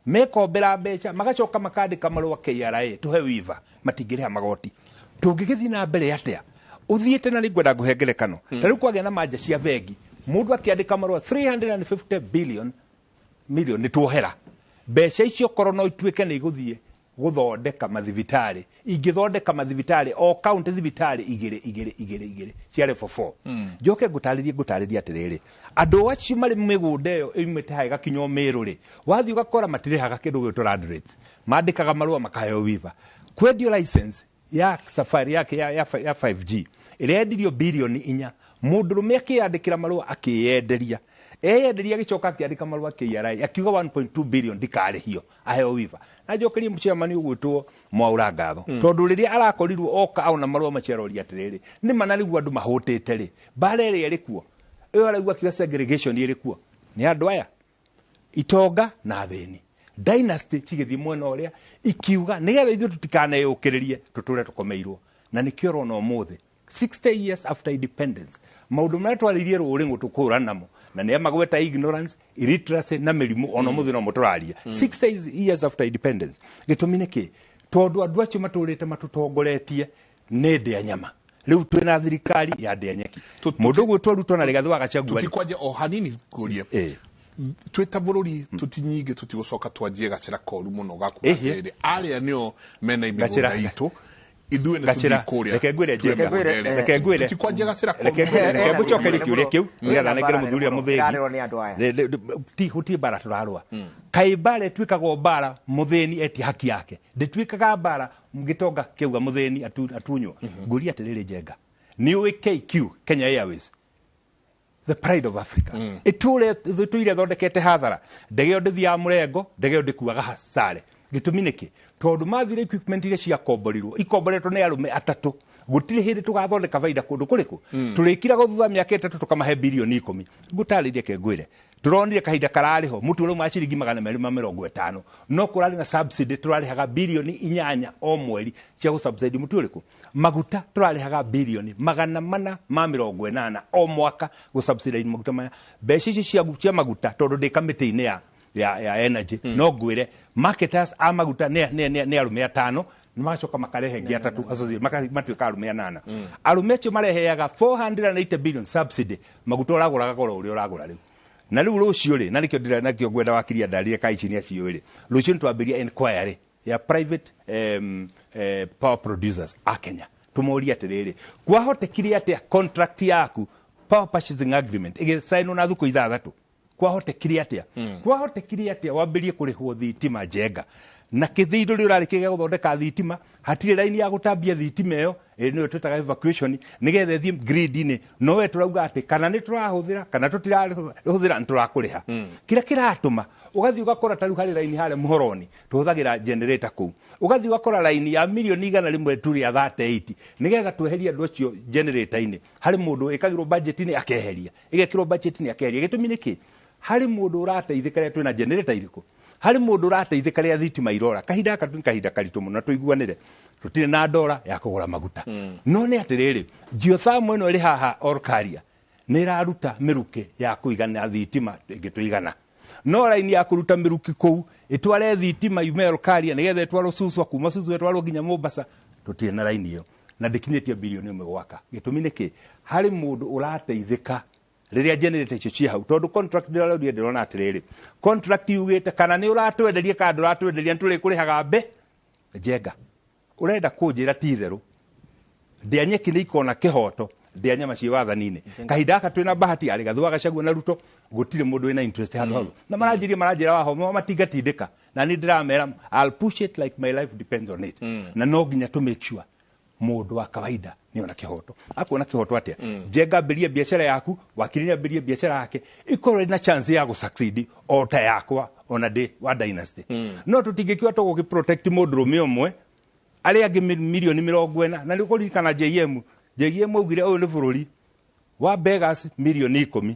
mekombera mbeca, magacoka makandĩka marũa KRA tũhe wiva, matingĩrĩha magoti. Tũngĩgĩthiĩ na mbere atĩa ũthiĩte? Na nĩngwenda ngũhe ngerekano. Ta rĩu kwagĩa na manja cia bengi, mũndũ akĩandĩka marũa 350 billion million nĩ tuohera mbeca icio, korwo no ituĩke nĩ igũthiĩ gũthondeka mathibitarĩ, ingĩthondeka mathibitarĩ o kaunti, thibitarĩ igĩrĩ igĩrĩ igĩrĩ igĩrĩ cia level 4. Njoke ngũtarĩrie atĩrĩrĩ, andũ acio marĩ mĩgũnda ĩyo ĩumĩte haha ĩgakinywo Mĩrũ rĩ, wathiĩ ũgakora matirĩhaga kĩndũ gĩgwĩtwo land rates, mandĩkaga marũa makaheo wiva. Kwendio license ya safari yake ya 5G ĩrĩa yendirio 4 bilioni, mũndũrũme akĩyandĩkĩra marũa akĩyenderia. Eyenderia agĩcoka akĩandĩka marũa KRA akiuga 1.2 billion ndikarĩhio aheo wiva. Na njokerie mũchairman ũgwĩtwo Mwaura ngatho tondũ rĩrĩa arakorirwo oka aona marũa macio aroria atĩrĩrĩ, nĩ mana rĩu andũ mahũtĩte rĩ, mbara ĩrĩa ĩrĩ kuo ĩyo araigua akiuga segregation ĩrĩ kuo nĩ andũ aya itonga na athĩni, dynasty cigĩthiĩ mwena ũrĩa ikiuga nĩgetha ithuĩ tũtikaneyũkĩrĩrie tũtũre tũkomeirwo. Na nĩkĩo ũrona ũmũthĩ 60 years after independence maũndũ marĩa twarĩirie rũrĩng'ũ tũkũũrana namo na nĩ amagweta ignorance, illiteracy na mĩrimũ ona ũmũthĩ no mũtũraria 60 years after independence. Gĩtũmi nĩ kĩ? Tondũ andũ acio matũrĩte matũtongoretie nĩ ndĩa nyama. Rĩu twĩna thirikari ya ndĩa nyeki. Mũndũ ũgwĩtwo Ruto na Rigathĩ wa Gachagua rĩ, Tutikwanja o hanini kurie twĩ ta bũrũri tutinyingĩ tutigocoka twanjie gacĩra koru mũno gakuga atĩrĩrĩ, arĩa nĩo mena Gacĩra. mĩgũnda itũ, ithuĩ nĩ Gacĩra. tũthiĩ kũrĩa Reke ngwĩre tuwe Njenga. mĩgũnda ĩrĩa. Reke ngwĩre. Tutikwanja gacĩra koru Reke mũno. ngwĩre, reke ngũcokerie kĩũria kĩu nĩgetha nengere mũthuri ũrĩa mũthĩgi. Ndĩrarĩrwo nĩ andũ aya. Ti gũtirĩ mbara tũrarũa. Kaĩ mbara ĩtuĩkaga o mbara mũthĩni etia haki yake, ndĩtuĩkaga mbara gĩtonga kĩauga mũthĩni atunywo. Ngũria atĩrĩrĩ Njenga, nĩ ũĩ KQ, Kenya Airways, the pride of Africa, ĩtũre tũire thondekete hathara, ndege ĩyo ndĩthiaga mũrengo, ndege ĩyo ndĩkuaga sare. Gĩtũmi nĩkĩ? Tondũ mathire equipment iria ciakomborirwo ikomboretwo nĩ arũme atatũ, gũtirĩ hĩndĩ tũgathondeka baida kũndũ kũrĩkũ. Tũrĩkirago thutha mĩaka 3 tũkamahe bilioni 10. Ngũtarĩrie ke ngwĩre, tũronire kahinda kararĩ ho mũtu ũrauma ciringi 250, no kũrarĩ na subsidy tũrarĩhaga bilioni 8 o mweri cia gũsubsidy mũtu ũrĩkũ. Maguta tũrarĩhaga bilioni 480 o mwaka gũsubsidize maguta maya. Mbeca icio cia maguta tondũ ndĩ kamĩtĩ-inĩ ya energy, no ngwĩre marketers a maguta nĩ arũme 5, magacoka makarehe ngĩ 3 associate, matuĩka arũme 8. Arũme acio mareheaga 480 billion subsidy maguta ũragũraga goro ũrĩa ũragũra rĩu. Na rĩu rũciũ rĩ, na nĩkĩo ndĩra nakĩo ngwenda wakiria ndarire ka ici nĩ acio rĩ, rũciũ nĩ twambĩria inquiry ya private power producers a Kenya. Tũmorie atĩrĩrĩ, kwahotekire atĩa contract yaku power purchasing agreement ĩgĩcainwo na thukũ 6? Kwahotekire atĩa? Kwahotekire atĩa wambĩrie kũrĩhwo thitima Njenga na kĩthĩi ndũrĩ ũrarĩkĩria gũthondeka thitima, hatirĩ raini ya gũtambia thitima ĩyo ĩĩ nĩyo twĩtaga evacuation nĩgetha ĩthiĩ grid-inĩ, no we tũrauga atĩ kana nĩ tũrahũthĩra kana tũtirahũthĩra nĩ tũrakũrĩha. Kĩrĩa kĩratũma ũgathiĩ ũgakora ta rĩu harĩ raini harĩa Mũhoroni tũhũthagĩra generator kũu, ũgathiĩ ũgakora raini ya milioni 100 tu rĩa 38 nĩgetha tweherie andũ acio generator-inĩ. Harĩ mũndũ ĩkagĩrwo budget-inĩ akeheria, ĩgekĩrwo budget-inĩ akeheria. Gĩtũmi nĩ kĩ? Harĩ mũndũ ũrateithĩka rĩrĩa twĩna generator irĩkũ, harĩ mũndũ ũrateithĩka rĩrĩa thitima irora. Kahinda gaka nĩ kahinda karitũ mũno, tũiguanĩre tũtirĩ na ndora ya kũgũra maguta. No nĩ atĩrĩrĩ, geothermal ĩno ĩrĩ haha Olkaria nĩ ĩraruta mĩrukĩ ya kũigana thitima ĩngĩtũigana, no raini ya kũruta mĩrukĩ kũu ĩtware thitima yume Olkaria nĩgetha ĩtwarwo Suswa, kuma Suswa ĩtwarwo nginya Mombasa, tũtirĩ na raini ĩyo na ndĩkinyĩtie bilioni 1 gwaka. Gĩtũmi nĩ kĩ? Harĩ mũndũ ũrateithĩka rĩrĩa generator icio ciĩ hau, tondũ contract ndĩrarorire ndĩrona atĩrĩrĩ, contract yugĩte kana nĩ ũratwenderia kana ndũratwenderia nĩ tũrĩkũrĩhaga mbe. Njenga, ũrenda kũnjĩra ti itherũ ndĩa nyeki nĩ ikona kĩhoto, ndĩa nyama ciĩ wathani-inĩ. Kahinda gaka twĩna bahati ya Rigathĩ wa Gachagua na Ruto, gũtirĩ mũndũ wĩna interest handũ hau. Na maranjĩra waho matingatindĩka, na niĩ ndĩramera I'll push it like my life depends on it. Na no nginya to make sure mũndũ wa kawaida nĩ ona kĩhoto. Akuona kĩhoto atĩa? Njenga ambĩrie biacara yaku, wakiri nĩ ambĩrie biacara yake, ĩkorwo ĩna chance ya gũ-succeed o ta yakwa ona ndĩ wa dynasty. No tũtingĩkiuga tũgũkĩ protect mũndũrũme ũmwe, arĩa angĩ milioni 40. Na nĩ ũkũririkana JM, JM augire ũyũ nĩ bũrũri wa beggars milioni 10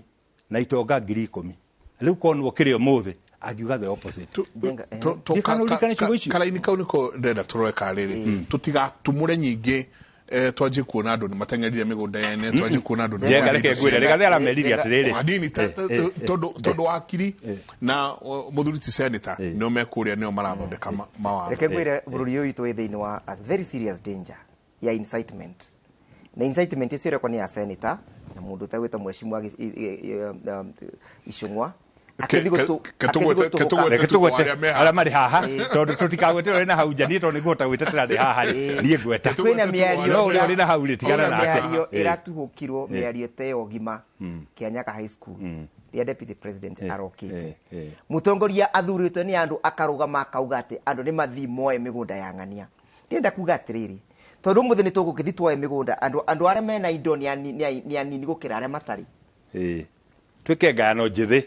na itonga ngiri 10. Rĩu korwo nĩwe ũkĩrĩ ũmũthĩ angiuga the opposite. Ndikana ũririkane ciugo icio. Karaini kau nĩko ndĩrenda tũrore karĩrĩ, tũtigatumũre nyingĩ, twanjie kuona andũ nĩ mateng'erire mĩgũnda yene, twanjie kuona andũ nĩ Njenga, reke ngwĩre, Rigathĩ aramerire atĩrĩrĩ. Hanini tondũ wakiri na mũthuri ti senator nĩo mekũrĩa, nĩo marathondeka mawatho. Reke ngwĩre bũrũri ũyũ witũ wĩ thĩinĩ wa a very serious danger ya incitement. Na incitement icio ĩrekwo nĩ ya senator na mũndũ ũtagwĩtwo mheshimiwa Icũng'wa. Reke tũgwete arĩa marĩ haha, tondũ tũtikagwete ũrĩa na hau nja, niĩ tondũ nĩngũhota gwĩtetera ndĩ haha rĩ, niĩ ngweta. Kwĩna mĩario No ũrĩa ũrĩ na hau rĩ, tigana kwĩna nake. mĩario ĩratuhũkirwo, mĩario ĩteo ngima Kĩanyaga High School rĩa deputy president arokĩte. Mũtongoria athurĩtwo nĩ andũ akarũgama akauga atĩ andũ nĩ mathiĩ moe mĩgũnda ya ng'ania. Ndĩrenda kuga atĩrĩrĩ, tondũ ũmũthĩ nĩ tũgũkĩthiĩ tuoe mĩgũnda, andũ arĩa mena indo nĩ anini gũkĩra arĩa matarĩ. Twike ngayano njithi.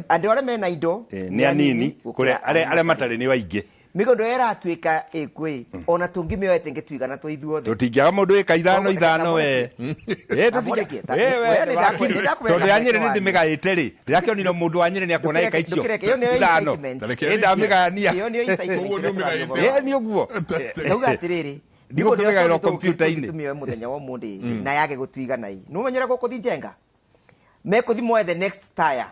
Andu aria mena indo ni anini kuria aria matari ni waingi. Mĩgũnda ĩyo ĩratuĩka ĩkwĩ ona tũngĩmĩoete ngĩtuigana tũ ithuothe tũtingĩaga mũndũ ĩka ithano ithano we tondũ ya Nyĩrĩ nĩ ndĩmĩgaĩte rĩ ndĩrakĩonire mũndũ wa Nyĩrĩ nĩ akuona ĩka icio ithano ndamĩgayania nĩ ũguo ndauga atĩrĩrĩ ndigũkĩmĩgaĩrwo kompiuta-inĩ tũmĩoe mũthenya wa ũmũthĩ na yage gũtuigana ĩ nĩ ũmenyere gũkũthi Njenga mekũthi moe the next tire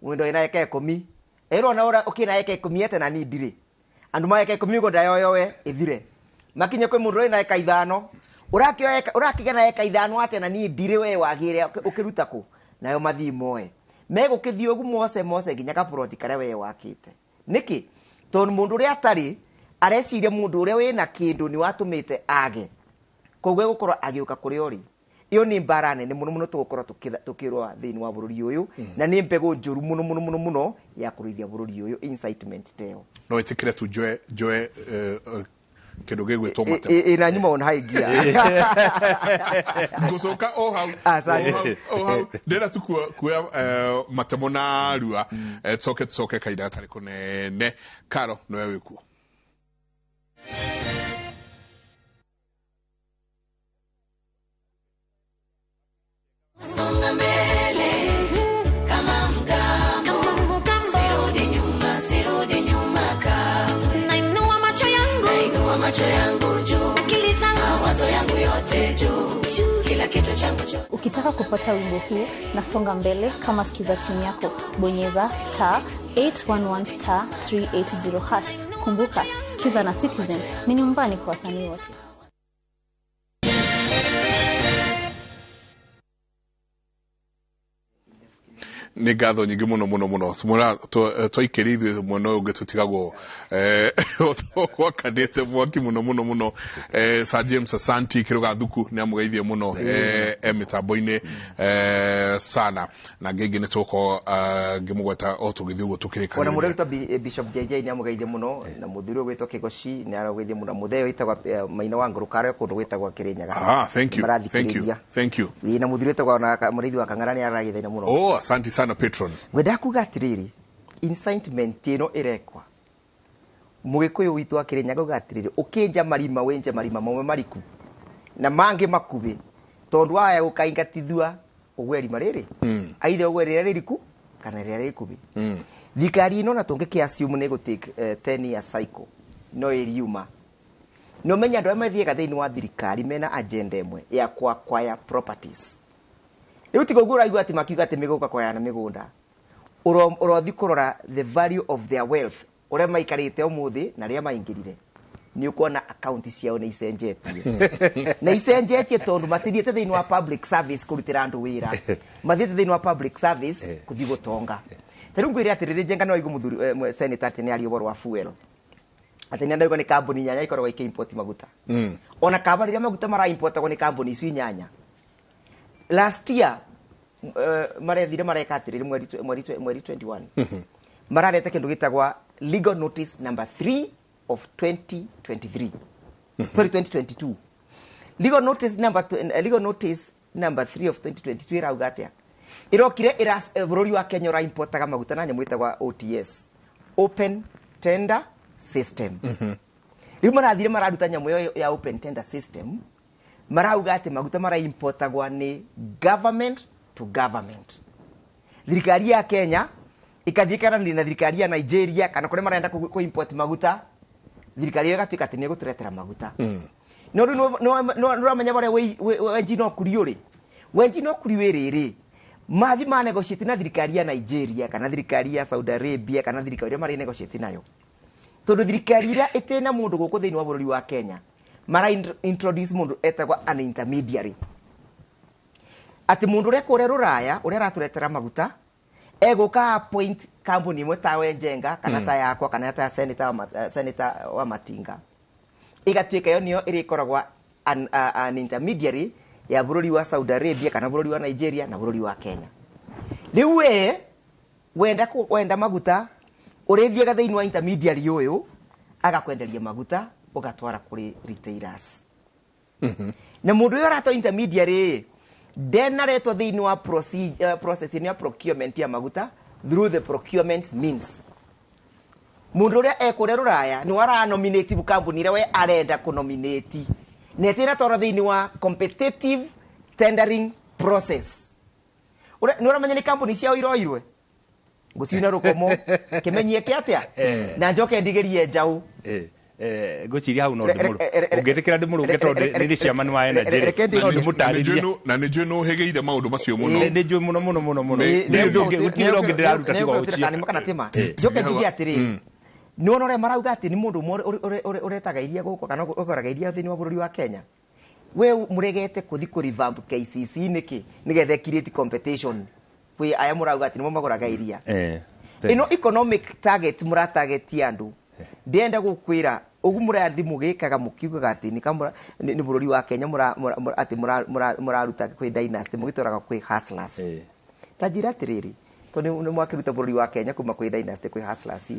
mũndũ ĩna eka 10 ĩrwo na ũkĩna eka 10 ete na niĩ ndirĩ andu maeka 10 mĩgũnda yoyowe ĩthire makinye kwĩ mũndũ wĩna eka 5 ũrakĩgĩa na eka 5 atĩa na niĩ ndirĩ we wagĩre ũkĩruta kũ nayo mathiĩ moe megũkĩthiĩ ũguo mose mose nginya kaburoti karĩa we wakĩte nĩkĩ tondũ mũndũ ũrĩa atarĩ areciria mũndũ ũrĩa wĩna kĩndũ nĩ watũmĩte age koguo egũkorwo agĩũka kũrĩa ũrĩ iyo nĩ mbara nene mũno mũno tũgũkorwo tũkĩrũa thĩinĩ wa bũrũri ũyũ na nĩ mbegũ njũru mũno mũno mũno mũno ya kũrũithia bũrũri ũyũ incitement teo no ĩtĩkĩre tu njoe njoe kĩndũ gĩgwĩtwo matemo ĩ na nyuma on high gear ngũcoka o hau o hau ndĩrenda tu kuoya matemo na rua tũcoke tũcoke kahinda gatarĩ kũnene Karo nĩwe wĩkuo. Songa mbele kama mgambo, sirudi nyuma kamwe. Nainua macho yangu juu, akili zangu, mawazo yangu yote juu, kila kitu changu juu. Ukitaka kupata wimbo huu na Songa Mbele kama sikiza chini yako, bonyeza *811*380#. Kumbuka, Sikiza na Citizen ni nyumbani kwa wasanii wote. Nĩ ngatho nyingĩ mũno mũno mũno mwena twaikĩria ithuĩ mwena ũyũ ũngĩ tũtigagwo gwakanĩte mwaki mũno mũno mũno. Sir James Asanti Kĩrũga Thuku nĩ amũgeithie mũno e mĩtambo-inĩ sana na ngĩngĩ nĩ tũgũkorwo ngĩmũgweta o tũgĩthiĩ ũguo tũkĩrĩkanĩria. Ona mũndũ wĩtwo Bishop JJ nĩ amũgeithie mũno na mũthuri ũyũ wĩtwo Kĩgoci nĩ aramũgeithie mũno mũthee wĩtagwo Maina wa Ngũrũkaro kũndũ gwĩtagwo Kĩrĩnyaga. Thank you, thank you, thank you. Na mũthuri wĩtagwo na mũrĩithi wa Kang'ara nĩ aragĩthaina mũno. Oh, asante sana patron. Ngwenda kuga atiriri incitement ĩno ĩrekwa mũgĩkũyũ witũ wa Kĩrĩnyaga uga atiriri ũkĩnja marima wenje marima mamwe mariku na mangĩ makuhĩ tondũ waya gũkaingatithua ũgwe rima rĩrĩ aithe ũgwe rĩrĩa rĩriku kana rĩrĩa rĩkuhĩ. Thirikari ĩno na tũngĩkĩ assume nĩ ĩgũtake 10 year cycle no ĩriuma no menya andũ arĩa mathiaga thĩinĩ wa thirikari mena agenda ĩmwe ya acquire properties. Rĩu tiga ũguo ũraigua atĩ makiuga atĩ mĩgũka kũgayana mĩgũnda ũrothi kũrora the value of their wealth ũrĩa maikarĩte ũmũthĩ na rĩrĩa maingĩrire nĩ ũkuona akaunti ciao nĩ icenjetie na icenjetie tondũ matithiĩte thĩinĩ wa public service kũrutĩra andũ wĩra mathiĩte thĩinĩ wa public service kũthiĩ gũtonga. Ta rĩu ngwĩre atĩrĩrĩ Njenga no waigua mũthuri senator atĩ nĩ aria ũhoro wa fuel atĩ nĩ andauga nĩ kambuni inyanya ikoragwo ikĩ-import maguta ona kaba rĩrĩa maguta mara-importagwo nĩ kambuni icio inyanya. Last year marethire mareka atiriri mweri 21 marareta kindu gitagwa legal notice number 3 of 2023 sorry 2022 legal notice number 3 of 2022 irauga atia irokire bũrũri wa Kenya ura importaga maguta na nyamũ ĩtagwa OTS, open tender system. Rĩu marathire mararuta nyamũ ĩyo ya open tender system marauga atĩ maguta maraimportagwa nĩ government to government. Thirikari ya Kenya ikathie karanĩria na thirikari ya Nigeria kana kũrĩa marenda kũ import maguta thirikari ĩyo ĩgatuĩka atĩ nĩ ĩgũtũretera maguta. No rĩu nĩ ũramenya barĩa Wenji no kuri ũrĩ Wenji no kuri wĩ rĩrĩ mathi ma negotiate na thirikari ya Nigeria kana thirikari ya Saudi Arabia kana thirikari ĩrĩa marĩ negotiate nayo tondũ thirikari ĩrĩa ĩtĩna mũndũ gũkũ thĩinĩ wa bũrũri wa Kenya mara introduce mundu etagwa an intermediary ati mundu uria kure ruraya uria araturetera maguta eguka appoint kambuni imwe ta Wenjenga kana ta yakwa kana ta senator wa Matinga igatuika yo niyo irikoragwa an intermediary ya bũrũri wa Saudi Arabia kana bũrũri wa Nigeria na bũrũri wa Kenya. Riu we wenda maguta urithiaga thĩinĩ wa intermediary ũyũ agakwenderia maguta ugatwara kuri retailers. Na mundu uyu arato intermediary Ndenaretwo thĩinĩ wa process ya procurement ya maguta through the procurement means. Mundu uria ekũrĩa rũraya nĩ aranominate kambuni ĩrĩa we arenda kũnominate na ĩtĩra thĩinĩ wa competitive tendering process. Nĩ ũramenya nĩ kambuni ciao iroirwe ngũciuna rũkomo kĩmenyie kĩ atĩa na njoke ndigĩrie njaũ. Ngwĩciria hau no ũngĩtĩkĩra ndĩmũrũnge tondũ nĩ chairman wa energy na nĩ njũĩ nĩ ũhĩgĩire maũndũ macio mũno. Nĩ njũĩ mũno mũno mũno mũno. Gũtirĩ ũndũ ũngĩ ndĩraruta tiga ũcio. Kana tima njoke njuge atĩrĩrĩ, nĩ wona ũrĩa marauga atĩ nĩ mũndũ ũmwe ũretaga iria gũkũ kana ũgoraga iria thĩinĩ wa bũrũri wa Kenya. We mũregete kũthi kũ revamp KCC nĩkĩ nĩgetha create competition kwĩ aya mũrauga atĩ nĩmo magũraga iria. Ĩno economic target mũratargetia andũ. Ndĩrenda gũkwĩra ũguo mũrathi mũgĩkaga mũkiugaga atĩ nĩ bũrũri wa Kenya atĩ mũraruta kwĩ dynasty mũgĩtwaraga kwĩ hustlers. Ta njĩra atĩrĩrĩ, tondũ nĩ mwakĩruta bũrũri wa Kenya kuma kwĩ dynasty kwĩ hustlers,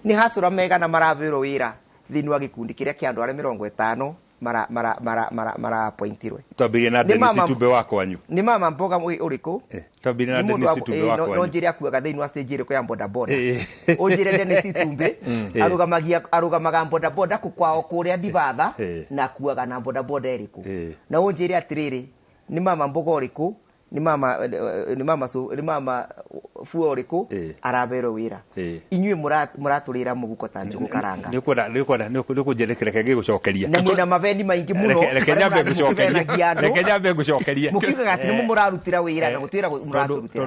nĩ hustler megana marabĩrwo wĩra thĩinĩ wa gĩkundi kĩrĩa kĩa andũ arĩa 50 mara appointirwe. Twambĩrĩrie na Dennis Itumbe wa kwanyu. Nĩ mama mboga ũrĩkũ? Twambĩrĩrie na Dennis Itumbe wa kwanyu. No njĩre akuaga thĩinĩ wa stage ĩrĩkũ ya boda boda. Ũnjĩre Dennis Itumbe arũgamaga boda boda kũ kwao kũrĩa Ndivatha na akuaga na boda boda ĩrĩkũ. Na ũnjĩre atĩrĩrĩ, nĩ mama mboga ũrĩkũ, nĩ mama fuo ũrĩkũ araberwo wĩra. Inyuĩ mũratũrĩra mũguko ta njũgũ karanga. Nĩ ũkũnjĩrĩkĩra ngĩgũcokeria. Na mwĩna mabeni maingĩ mũno. Reke nyambe ngũcokerie. Mũkiugaga atĩ nĩmo mũrarutĩra wĩra na gũtwĩra mũratũrutĩra.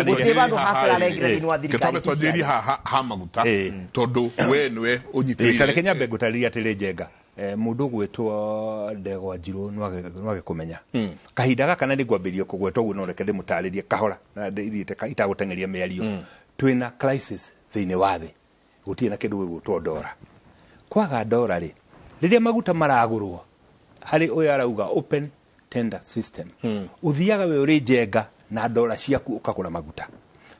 Gũtirĩ vandũ hustler araingĩra thĩinĩ wa thirikari. Reke twanjĩrĩrie haha ha maguta tondũ we nĩwe ũnyitĩrĩire. Reke nyambe ngũtarĩrie atĩrĩ Njenga. Mũndũ ũgwĩtwo Ndegwa Njirũ no agĩkũmenya kahinda gaka na nĩngwambĩrĩria kũgweta ũguo no reke ndĩmũtarĩrie kahora na ithiĩte itagũteng'eria mĩario. Twĩna crisis thĩinĩ wa thĩ, gũtirĩ na kĩndũ gĩgwĩtwo ndora. Kwaga ndora rĩ, rĩrĩa maguta maragũrwo harĩ ũyũ arauga open tender system, ũthiaga we ũrĩ Njenga na ndora ciaku ũkagũra maguta.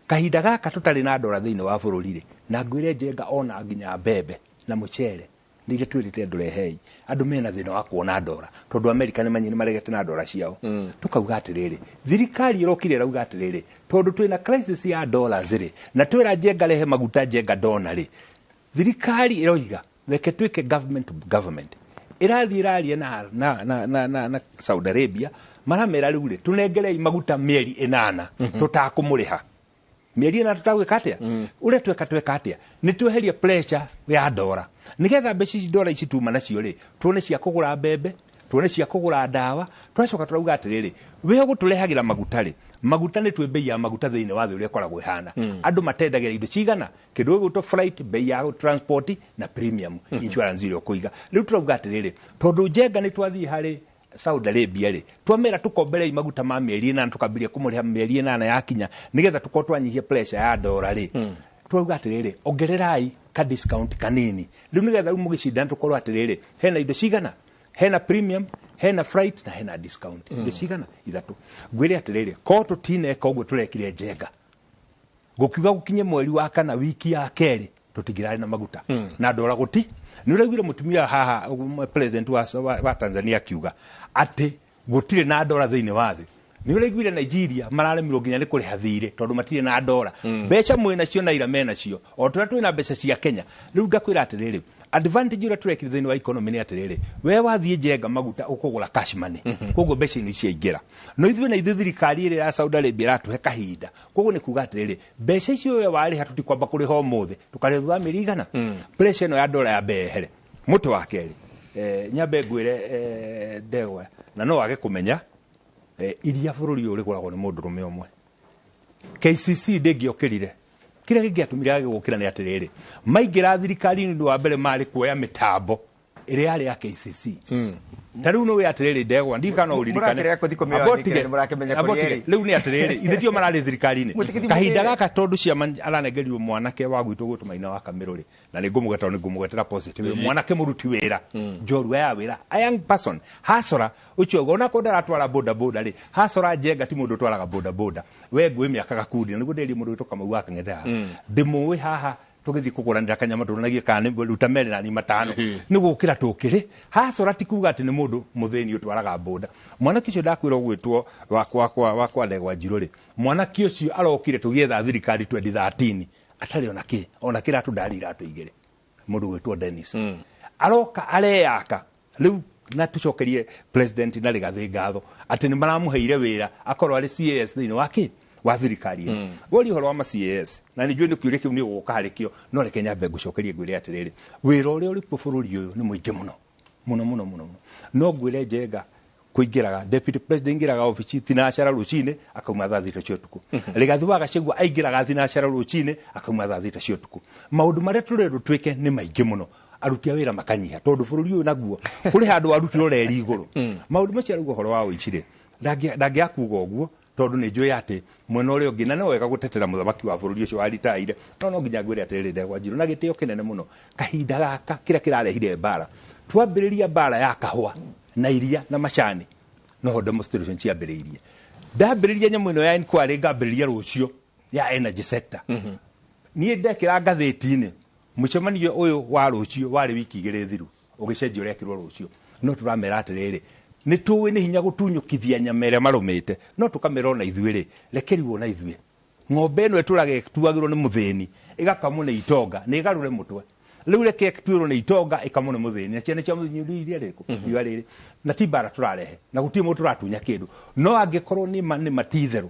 Kahinda gaka tũtarĩ na ndora thĩinĩ wa bũrũri rĩ, na ngwĩre Njenga ona nginya mbembe na mũcere nĩ twĩrĩte andũ rehei andũ mena thĩna wa kuona ndora tondũ America nĩ maregete na ndora ciao. Tukauga atĩrĩrĩ, thirikari ĩrokire ĩrauga atĩrĩrĩ, tondũ twĩna crisis ya dollars rĩ, na twĩra Njenga rehe maguta Njenga ndona rĩ, thirikari ĩroiga reke twĩke government to government. Ĩrathiĩ ĩraria na Saudi Arabia, maramera rĩu rĩ, tũnengerei maguta mĩeri 8 tũtakũmũrĩha. Mĩeri 8 tũtagwĩka atĩa? Ũrĩa tweka atĩa? Nĩ tweheria pressure ya ndora nĩgetha mbeca ici ndora ici tuma nacio rĩ, tuone cia kũgũra mbembe, tuone cia kũgũra ndawa. Twacoka tũrauga atĩrĩrĩ, we ũgũtũrehagĩra maguta rĩ, maguta nĩ twĩ bei ya maguta thĩinĩ wa thĩ ũrĩa ĩkoragwo ĩhana. Andũ matendagĩra indo cigana, kĩndũ gĩgwĩtwo flight, bei ya transport na premium insurance ĩrĩa ũkũiga. Rĩu tũrauga atĩrĩrĩ, tondũ Njenga nĩ twathiĩ harĩ Saudi Arabia rĩ, twamera tũkomberei maguta ma mĩeri 8 tũkambĩrĩria kũmũrĩha mĩeri 8 yakinya nĩgetha tũkorwo twanyihia pressure ya ndora rĩ, twauga atĩrĩrĩ, ongererai ka discount kanini rĩu nĩgetha rĩu mũgĩcindana tũkorwo atĩrĩrĩ, hena indo cigana, hena premium, hena flight na hena discount. Indo cigana ithatũ. Ngwĩre atĩrĩrĩ, korwo tũtineka ũguo tũrekire Njenga, gũkiuga gũkinye mweri wa kana wiki ya kerĩ tũtingĩrarĩ na maguta na ndora gũti. Nĩ ũraiguire mũtumia haha president wa Tanzania akiuga atĩ gũtirĩ na ndora thĩinĩ wa thĩ. Nĩ ũraiguire Nigeria mararemirwo nginya nĩ kũrĩha thirĩ tondũ matirĩ na ndora. Mbeca mwĩ nacio na ira menacio o tũrĩa twĩna mbeca cia Kenya. Rĩu ngakwĩra atĩrĩrĩ, advantage ĩrĩa tũrekire thĩinĩ wa economy nĩ atĩrĩrĩ, we wathiĩ Njenga maguta ũkũgũra cash money, koguo mbeca inĩ ciaingĩra. No ithuĩ na ithuĩ thirikari ĩrĩa ya Saudi Arabia ĩratũhe kahinda, koguo nĩ kuga atĩrĩrĩ, mbeca icio we warĩha tũtikwamba kũrĩha ũmũthĩ, tũkarĩha thutha wa mĩeri igana. Pressure ĩno ya ndora ya yehere. Mũtĩ wa kerĩ, nyambe ngwĩre Ndegwa na no wage kũmenya iria bũrũri ũyũ ũrĩgũragwo nĩ mũndũrũme ũmwe. KCC ndĩngĩokĩrire. Kĩrĩa kĩngĩatũmire age gũkĩra nĩ atĩrĩrĩ, maingĩra thirikari-inĩ ũndũ wa mbere marĩ kuoya mĩtambo ĩrĩa yarĩ ya KCC. Ta rĩu nĩ atĩrĩrĩ Ndegwa, ndiũĩ kana no ũririkane. Rĩu nĩ atĩrĩrĩ, ithuĩ tio mararĩ thirikari-inĩ. Kahinda gaka tondũ chairman aranengerirwo mwanake wa gwitũ gwĩtwo Maina wa Kamĩrũ rĩ, na nĩ ngũmũgweta nĩ ngũmũgwetera positive, mwanake mũruti wĩra, njorua ya wĩra, a young person, hasora ũcio ona korwo ndaratwara boda boda rĩ, hasora Njenga ti mũndũ ũtwaraga boda boda. We ngwĩ mĩaka gakundi, na nĩguo ndĩrie mũndũ wĩtwo Kamau wa Kang'ethe haha. Ndĩmũĩ haha Tũgĩthiĩ kũgũranĩra kanyama tũronagie kana nĩ ruta merĩ na ni matano. Nĩ gũkĩra tũkĩrĩ. Hasora ti kuga atĩ nĩ mũndũ mũthĩni ũtwaraga boda. Mwanake ũcio ndakwĩra ũgwĩtwo wakwa Ndegwa Njirũ rĩ. Mwanake ũcio arokire tũgĩetha thirikari 2013. Atarĩ ona kĩ, ona kĩratũ ndarĩ iratũ igĩrĩ. Mũndũ ũgwĩtwo Dennis. Aroka areyaka. Rĩu na tucokerie president na Rigathĩ ngatho atĩ nĩ maramũheire wĩra akorwo arĩ CAS thĩinĩ wa kĩ wa thirikari ĩno. Woria ũhoro wa ma CAS na nĩ njũĩ nĩ kĩũria kĩu nĩ ũgũka harĩ kĩo, no reke nyambe ngũcokerie ngwĩre atĩrĩrĩ, wĩra ũrĩa ũrĩ kuo bũrũri ũyũ nĩ mũingĩ mũno mũno mũno mũno mũno. No ngwĩre Njenga kũingĩraga deputy president aingĩraga obici thinacara rũcinĩ akauma thaa thita cia ũtukũ. Rigathĩ wa Gachagua aingĩraga thinacara rũcinĩ akauma thaa thita cia ũtukũ. Maũndũ marĩa tũrerwo twĩke nĩ maingĩ mũno, aruti a wĩra makanyiha tondũ bũrũri ũyũ naguo kũrĩ handũ warutirwo reri igũrũ. Maũndũ macio arauga ũhoro wa ũici rĩ, ndangĩaga kuga ũguo tondũ nĩ njũĩ atĩ mwena ũrĩa ũngĩ, na no wega gũtetera mũthamaki wa bũrũri ũcio waritaire, no nginya ngwĩre atĩrĩrĩ, Ndegwa Njirũ na gĩtĩo kĩnene mũno, kahinda gaka kĩrĩa kĩrarehire mbara, twambĩrĩria mbara ya kahũa na iria na macani, noho demonstration ciambĩrĩirie. Ndambĩrĩria nyamũ ĩno ya inquiry ngambĩrĩria rũciũ ya energy sector. Niĩ ndekĩra ngathĩti-inĩ mũcemanio ũyũ wa rũciũ warĩ wiki igĩrĩ thiru, ũgĩcenjia ũrekĩrwo rũciũ. No tũramera atĩrĩrĩ, nĩ tũĩ nĩ hinya gũtunyũkithia nyama ĩrĩa marũmĩte, no tũkamera ona ithuĩ rĩ, rekerirwo na ithuĩ. Ng'ombe ĩno ĩtũraga ĩtuagĩrwo nĩ mũthĩni, ĩgakamwo nĩ itonga, nĩ ĩgarũre mũtwe. Rĩu reke ĩtuĩrwo nĩ itonga, ĩkamwo nĩ mũthĩni, na ciana cia mũthĩni rĩu iria rĩrĩkũ? Riũa rĩrĩ. Na ti mbara tũrarehe, na gũtirĩ mũndũ tũratunya kĩndũ. No angĩkorwo nĩ ma nĩ ma ti itherũ,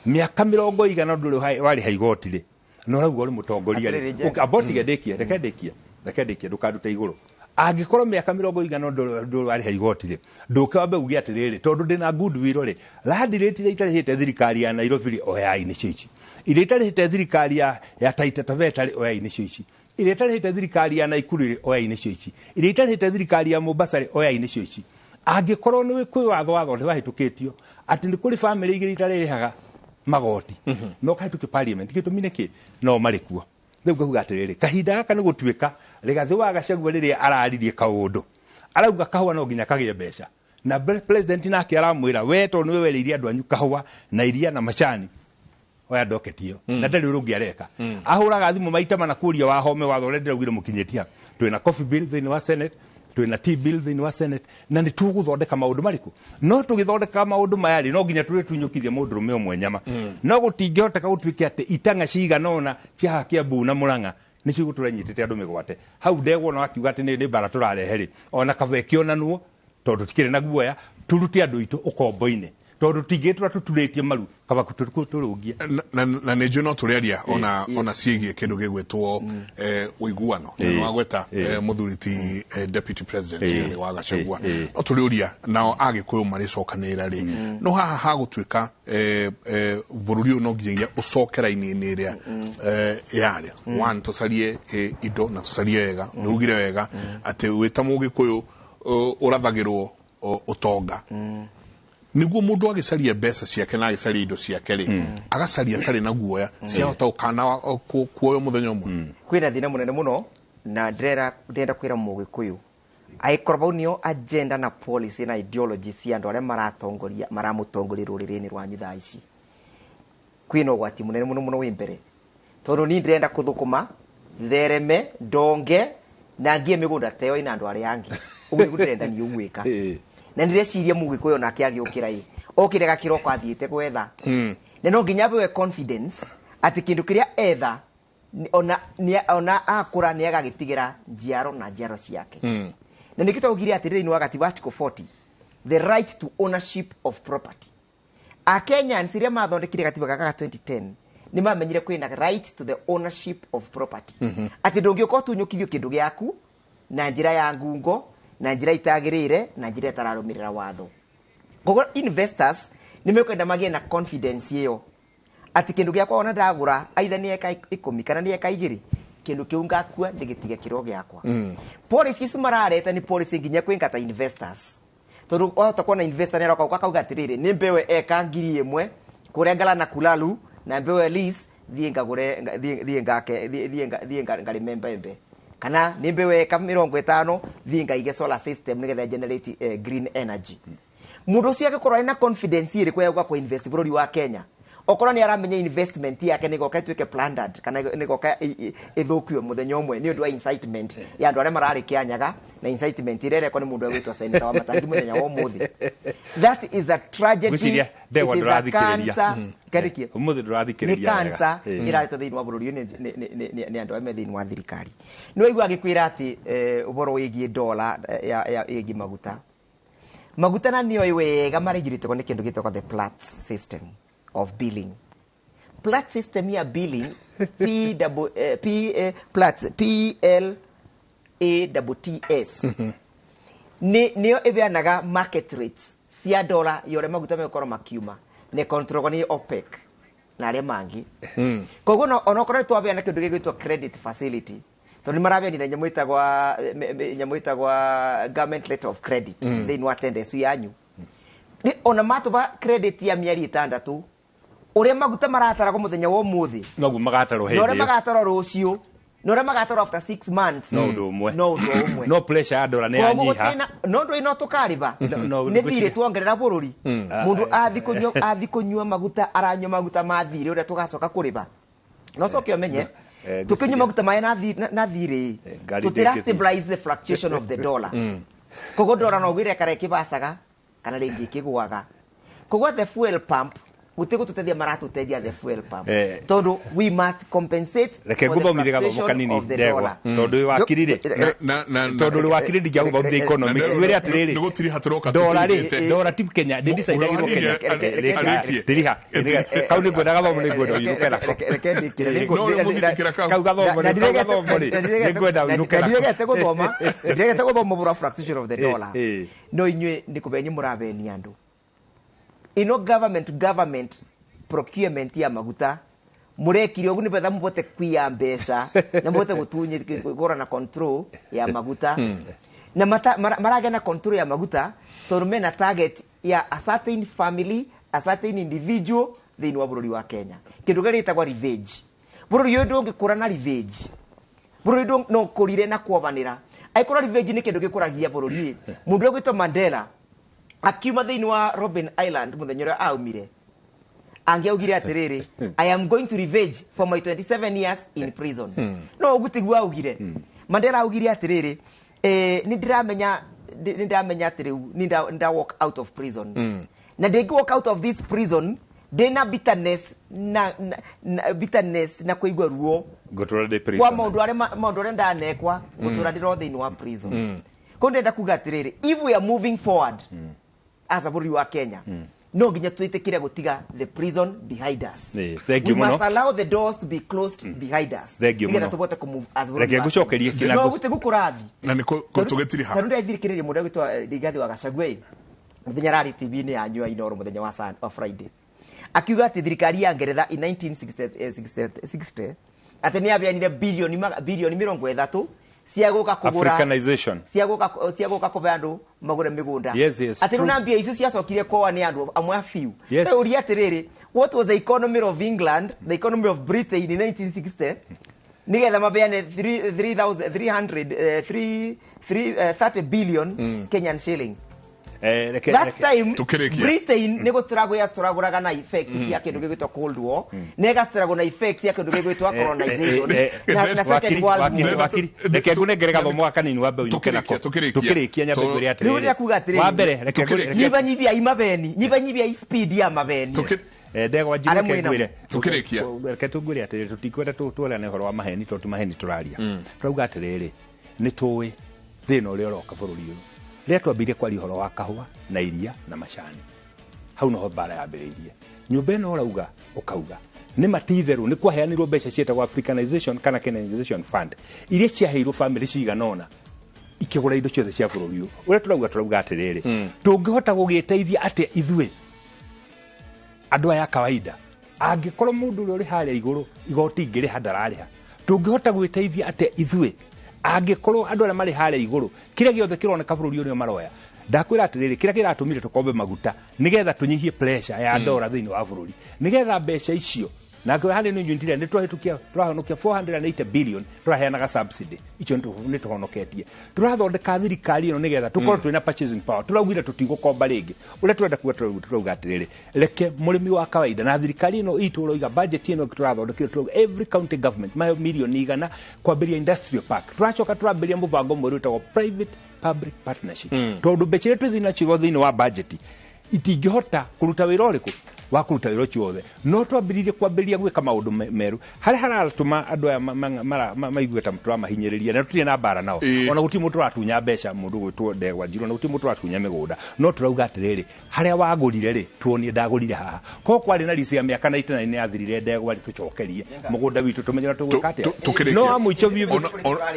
mĩaka mĩrongo ĩigana ndũrĩ warĩha igoti rĩ, na ũrauga ũrĩ mũtongoria rĩ. Atĩrĩrĩ, Njenga. Amba ũtige ndĩkie, reke ndĩkie, reke ndĩkie, ndũkandute igũrũ. Angĩkorwo mĩaka mĩrongo ĩigana ndũrĩ warĩha igoti rĩ, ndũke wambe uge atĩrĩrĩ, tondũ ndĩna goodwill rĩ, land rate iria itarĩhĩte thirikari ya Nairobi rĩ, oyai nĩcio ici. Iria itarĩhĩte thirikari ya Taita Taveta rĩ, oyai nĩcio ici. Iria itarĩhĩte thirikari ya Nakuru rĩ, oyai nĩcio ici. Iria itarĩhĩte thirikari ya Mombasa rĩ, oyai nĩcio ici. Angĩkorwo nĩ kwĩ watho watho wahĩtũkĩtio atĩ nĩ kũrĩ bamĩrĩ igĩrĩ itarĩrĩhaga magoti, no kahĩtũke parliament, gĩtũmi nĩ kĩ? No marĩ kuo. Rĩu ngauga atĩrĩrĩ, kahinda gaka nĩ gũtuĩka Rigathĩ wa Gachagua rĩrĩa araririe kaũndũ, arauga kahũa no nginya kagĩe mbeca, na president nake aramwĩra we tondũ nĩwe werĩire andũ anyu kahũa na iria na macani, oya docket ĩyo. Na ndarĩ ũndũ ũngĩ areka. Ahũraga thimũ maita mana kũria wahome watho ũrĩa ndĩraugire mũkinyĩtie ha. Twĩna coffee bill thĩinĩ wa Senate, twĩna tea bill thĩinĩ wa Senate, na nĩ tũgũthondeka maũndũ marĩkũ? No tũgĩthondeka maũndũ maya rĩ, no nginya tũrĩtunyũkithie mũndũrũme ũmwe nyama. No gũtingĩhoteka gũtuĩke atĩ itang'a cigana ũna cia haha Kiambu na Murang'a nĩcio igũtũra inyitĩte andũ mĩgwate. Hau ndegwa ona wakiuga atĩ nĩ mbara tũrarehe rĩ, ona kaba ĩkĩonanwo tondũ tikĩrĩ na guoya, turute andũ aitũ ũkombo-inĩ, tondũ tingĩtũra tũturĩtie maru kaba tũrũngie. Na nĩ njũĩ no tũrĩaria ona ciĩgiĩ kĩndũ gĩgwĩtwo ũiguano. Na nĩwagweta, mũthuri ti deputy president Rigathĩ wa Gachagua. No tũrĩũria nao Agĩkũyũ marĩcokanĩrĩra rĩ, no haha hagũtuĩka bũrũri ũyũ no nginyagia ũcoke raini-inĩ ĩrĩa yarĩ. One, tũcarie indo na tũcarie wega. Nĩ ugire wega atĩ wĩ ta Mũgĩkũyũ ũrathagĩrwo ũtonga. Nĩguo mũndũ agĩcaria mbeca ciake na agĩcaria indo ciake rĩ, agacaria atarĩ na guoya, ciahota gũkana kuoywo mũthenya ũmwe. Kwĩna thĩna mũnene mũno, na ndĩrenda kwĩra Mũgĩkũyũ angĩkorwo bau nĩyo agenda na policy na ideology cia andũ arĩa maratongoria, maramũtongoria rũrĩrĩ-inĩ rwanyu thaa ici, kwĩna ũgwati mũnene mũno mũno wĩ mbere. Tondũ niĩ ndĩrenda kũthũkũma, thereme, ndonge, na ngie mĩgũnda ta ĩyo ĩna andũ arĩa angĩ. Ũguo nĩguo ndĩrenda niĩ gwĩka. Na ndĩreciria Mũgĩkũyũ onake agĩũkĩra ĩ, okĩre gakĩroko athiĩte gwetha. Na no nginya abewe confidence atĩ kĩndũ kĩrĩa etha, ona akũra nĩ agagĩtigĩra njiaro na njiaro ciake. Na nĩkĩo twaugire atĩrĩ thĩinĩ wa gatiba Article 40, the right to ownership of property. Akenyans rĩrĩa mathondekire gatiba gaka ga 2010, nĩ mamenyire kwĩna right to the ownership of property. Atĩ ndũngĩũka ũtunyũkithio kĩndũ gĩaku na njĩra ya ngungo, na njĩra itagĩrĩire, na njĩra ĩtararũmĩrĩra watho. Koguo investors nĩ mekwenda magĩe na confidence ĩyo atĩ kĩndũ gĩakwa ona ndagũra either nĩ eka 10 kana nĩ eka 2, kĩndũ kĩu ngakua ndĩgĩtige kĩro gĩakwa. Policy icio marareta nĩ policy nginya kwĩngata investors. Tondũ wahota kuona investor nĩ aroka akauga atĩrĩrĩ, nĩ mbewe eka ngiri ĩmwe kũrĩa Ngala na Kulalu na mbewe lease, thiĩ ngagũre, thiĩ ngake, thiĩ ngarĩme mbembe. Kana nĩ mbewe eka mĩrongo ĩtano, thiĩ ngaige solar system nĩgetha generate green energy. Mũndũ ũcio angĩkorwo ena confidence ĩrĩkũ ya gũka kũ-invest bũrũri wa Kenya, Okorwo nĩ aramenya investment yake nĩ goka ĩtuĩke plundered kana nĩ goka ĩthũkio mũthenya ũmwe nĩ ũndũ wa incitement ya andũ arĩa mararĩ Kĩanyaga na incitement ĩrĩa ĩrekwo nĩ mũndũ egwĩtwo Senator wa Matangi mũthenya wa ũmũthĩ. That is a tragedy. Ngwĩciria ndegwa It is a ndũrathikĩrĩria. cancer. Ngarĩkie. Ũmũthĩ ndũrathikĩrĩria Nĩ cancer wega. ĩraretwo thĩinĩ wa bũrũri ũyũ nĩ andũ arĩa me thĩinĩ wa thirikari. Nĩ waigua agĩkwĩra atĩ ũhoro wĩgiĩ dola ya ĩgiĩ maguta. Maguta na nĩoĩ wega maregulĩtwo nĩ kĩndũ gĩtagwo the Platts system of billing. Platts system ya billing, P double, P Platts, P L A double T S, nĩ nĩyo ĩbeanaga market rates cia dola ya ũrĩa maguta megũkorwo makiuma, nĩ control nĩ OPEC na arĩa mangĩ. Koguo onokorwo nĩ twabeana kĩndũ gĩgwĩtwo credit facility, tondũ nĩ marabeanire nyamũ ĩtagwa government letter of credit thĩinĩ wa tender icu yanyu. Ona matũba credit ya mĩeri 6, ũrĩa maguta marataragwo mũthenya wa ũmũthĩ noguo magatarwo na ũrĩa hĩndĩ ĩyo. Magatarwo rũciũ na ũrĩa magatarwo after 6 months No ũndũ ũmwe. No ũndũ ũmwe. No pressure ya dola nĩ Koguo yanyiha. No ndũĩ no tũkarĩba No, nĩ ngwĩciria- thirĩ tuongerera bũrũri. Mũndũ athi kũnyua maguta, aranyua maguta ma thirĩ ũrĩa tũgacoka kũrĩba. No coke ũmenye tũkĩnyua maguta maya na thirĩ, Ngari tũtira ndĩngĩthiĩ. stabilize the fluctuation of the dollar. Koguo dollar no gwĩre kara ĩkĩbacaga kana rĩngĩ ĩkĩgũaga. Koguo the fuel pump gũtirĩ gũtũteithia, maratũteithia the fuel pump tondũ we must compensate Reke for the nguthomithie gathomo fluctuation kanini, of the ndegwa, dollar. tondũ wĩ wakiri rĩ, tondũ ũrĩ wakiri, ndingĩagũthomithia economics. Wĩre atĩrĩrĩ, Nĩ gũtiriha tũroka ndora rĩ, tũtirihĩte. ndora ti Kenya ndĩdicaidagĩrwo Kenya. Arĩkie. Ndiriha kau nĩ ngwenda gathomo, nĩ ngwenda ũinũke nako. Reke ndĩkĩre. No, rĩu mũthirikĩra kau. Kau gathomo rĩ, kau gathomo rĩ, nĩ ngwenda ũinũke nako. Ndiregete gũthoma ũhoro wa fluctuation of the dollar. No inyuĩ nĩ kũbenyi mũrabenia andũ. Ino government to government procurement ya maguta mũrekire ũguo nĩgetha mũbote kuiya mbeca na mũbote gũtunya kũgũra na control ya maguta na maragĩa na control ya maguta tondũ mena target ya a certain family, a certain individual thĩinĩ wa bũrũri wa Kenya, kĩndũ kĩrĩa gĩtagwo revenge. Bũrũri ũyũ ndũngĩkũra na revenge. Bũrũri no ũkũrire na kuobanĩra. Angĩkorwo revenge nĩ kĩndũ gĩkũragia bũrũri, mũndũ ũgwĩtwo Mandela akiuma thĩinĩ wa Robben Island mũthenya ũrĩa aumire, angĩaugire atĩrĩrĩ, "I am going to revenge for my 27 years in prison." No ũguo tiguo augire. Mandela augire atĩrĩrĩ, nĩ ndĩramenya atĩ rĩu nĩ nda walk out of prison, na ndĩngĩ walk out of this prison ndĩna bitterness na bitterness na kũigua ruo Ngũtũra ndĩ kwa prison. Maũndũ arĩa ndanekwa gũtũra ndĩro thĩinĩ wa prison. Koguo ndĩrenda kuga atĩrĩrĩ, if we are moving forward as a bũrũri wa Kenya, no nginya twĩtĩkĩre gũtiga the prison behind us. Thank you We mũno. must allow the doors to be closed behind us Thank you nĩgetha mũno. tũbote kũmove as bũrũri Reke wa ngũcokerie Kenya. kĩna No gũtĩ gũkũrathi Na nĩ tũgĩtiriha. Tarĩu ndĩrathikĩrĩria mũndũ ũgwĩtwo Rigathĩ wa Gachagua ĩ, mũthenya ararĩ TV-inĩ yanyu ya Inooro mũthenya wa Friday, akiuga atĩ thirikari ya Ngeretha in 1960 atĩ nĩ yabeanire bilioni 30 cia gũka kũgũra Africanization. Cia gũka kũhe andũ magũre mĩgũnda. Yes, Atĩ rĩu true. na mbia icio ciacokire koa nĩ andũ amwe a few. Ũria atĩrĩrĩ, what was the economy of England, the economy of Britain in 1960 nigetha mabeane 3,300 3 30 billion Kenyan shilling? Reke That time Tukĩrĩkia. Britain nĩ gũstruggle ya struggle na effect cia kĩndũ gĩgwĩtwo Cold War, na ĩga struggle na effect cia kĩndũ gĩgwĩtwo colonization na Second Wakiri, World wakiri, War. wakiri, reke ngũnengere gathomo gaka kanini wambe ũinũke nako. Tũkĩrĩkia, tũkĩrĩkia. Tũkĩrĩkia nyambe ngwĩre Rĩu atĩrĩrĩ. ndĩrenda kuga atĩrĩrĩ, Wa mbere, reke Tũkĩrĩkia. Nyibanyibiai mabeni, nyibanyibiai speed ya mabeni. Ndegwa Arĩa njirũ, reke mwĩnamo. ngwĩre. Tũkĩrĩkia. Reke tũngwĩre atĩrĩrĩ, tũtikwenda twarane ũhoro wa maheni tondũ ti maheni tũraria. Tũrauga atĩrĩrĩ, nĩ tũĩ thĩna ũrĩa ũroka bũrũri ũyũ. Rĩrĩa twambĩrĩirie kwaria ũhoro wa kahũa na iria na macani, hau noho mbara yambĩrĩirie. Nyũmba ĩno ũrauga, ũkauga nĩ matitherũ nĩ kwaheanirwo mbeca ciĩtagwo Africanization kana Kenyanization Fund iria ciaheirwo bamĩrĩ cigana ũna ikĩgũra indo ciothe cia bũrũri ũyũ. Ũrĩa tũrauga atĩrĩrĩ, tũngĩhota gũgĩteithia atĩa ithuĩ andũ aya a kawaida angĩkorwo mũndũ ũrĩa ũrĩ harĩa igũrũ igoti ingĩrĩha ndararĩha? Tũngĩhota gwĩteithia atĩa ithuĩ angĩkorwo andũ arĩa marĩ harĩa igũrũ kĩrĩa gĩothe kĩroneka bũrũri ũyũ nĩo maroya? Ndakwĩra atĩrĩrĩ, kĩrĩa kĩratũmire tũkombe maguta nĩgetha tũnyihie pressure ya ndora thĩinĩ wa bũrũri, nĩgetha mbeca icio Na harĩ nĩ interior nĩ twahĩtũkia, tũrahonokia 480 billion tũraheanaga subsidy. Icio nĩ tũhonoketie. Tũrathondeka thirikari ĩno nĩgetha tũkorwo twĩna purchasing power. Tũraugire tũtigũkomba rĩngĩ. Ũrĩa tũrenda kuga, tũrauga atĩrĩrĩ, reke mũrĩmi wa kawaida na thirikari ĩno itũ ũroiga budget ĩno tũrathondekire, tũrauga every county government maheo 100,000,000 kwambĩrĩria industrial park. Tũracoka tũrambĩrĩria mũbango mwerũ wĩtagwo private public partnership, tondũ mbeca iria twĩthĩ nacio thĩinĩ wa budget itingĩhota kũruta wĩra ũrĩkũ wa kũruta wĩra ũcio wothe. No twambĩrĩirie kwambĩrĩria gwĩka maũndũ merũ harĩa haratũma andũ aya maigue ta tũramahinyĩrĩria, na tũtirĩ na mbara nao. Ona gũtirĩ mũndũ tũratunya mbeca, mũndũ gwĩtwo Ndegwa Njirũ, na gũtirĩ mũndũ tũratunya mĩgũnda. No tũrauga atĩrĩrĩ, harĩa wagũrire rĩ, tuonie ndagũrire haha. Korwo kwarĩ na lease ya mĩaka 99 nĩ yathirire, Ndegwa rĩ, tũcokerie mũgũnda witũ, tũmenye ũrĩa tũgwĩka atĩa. Tũkĩrĩkia. No wa mũico biũ.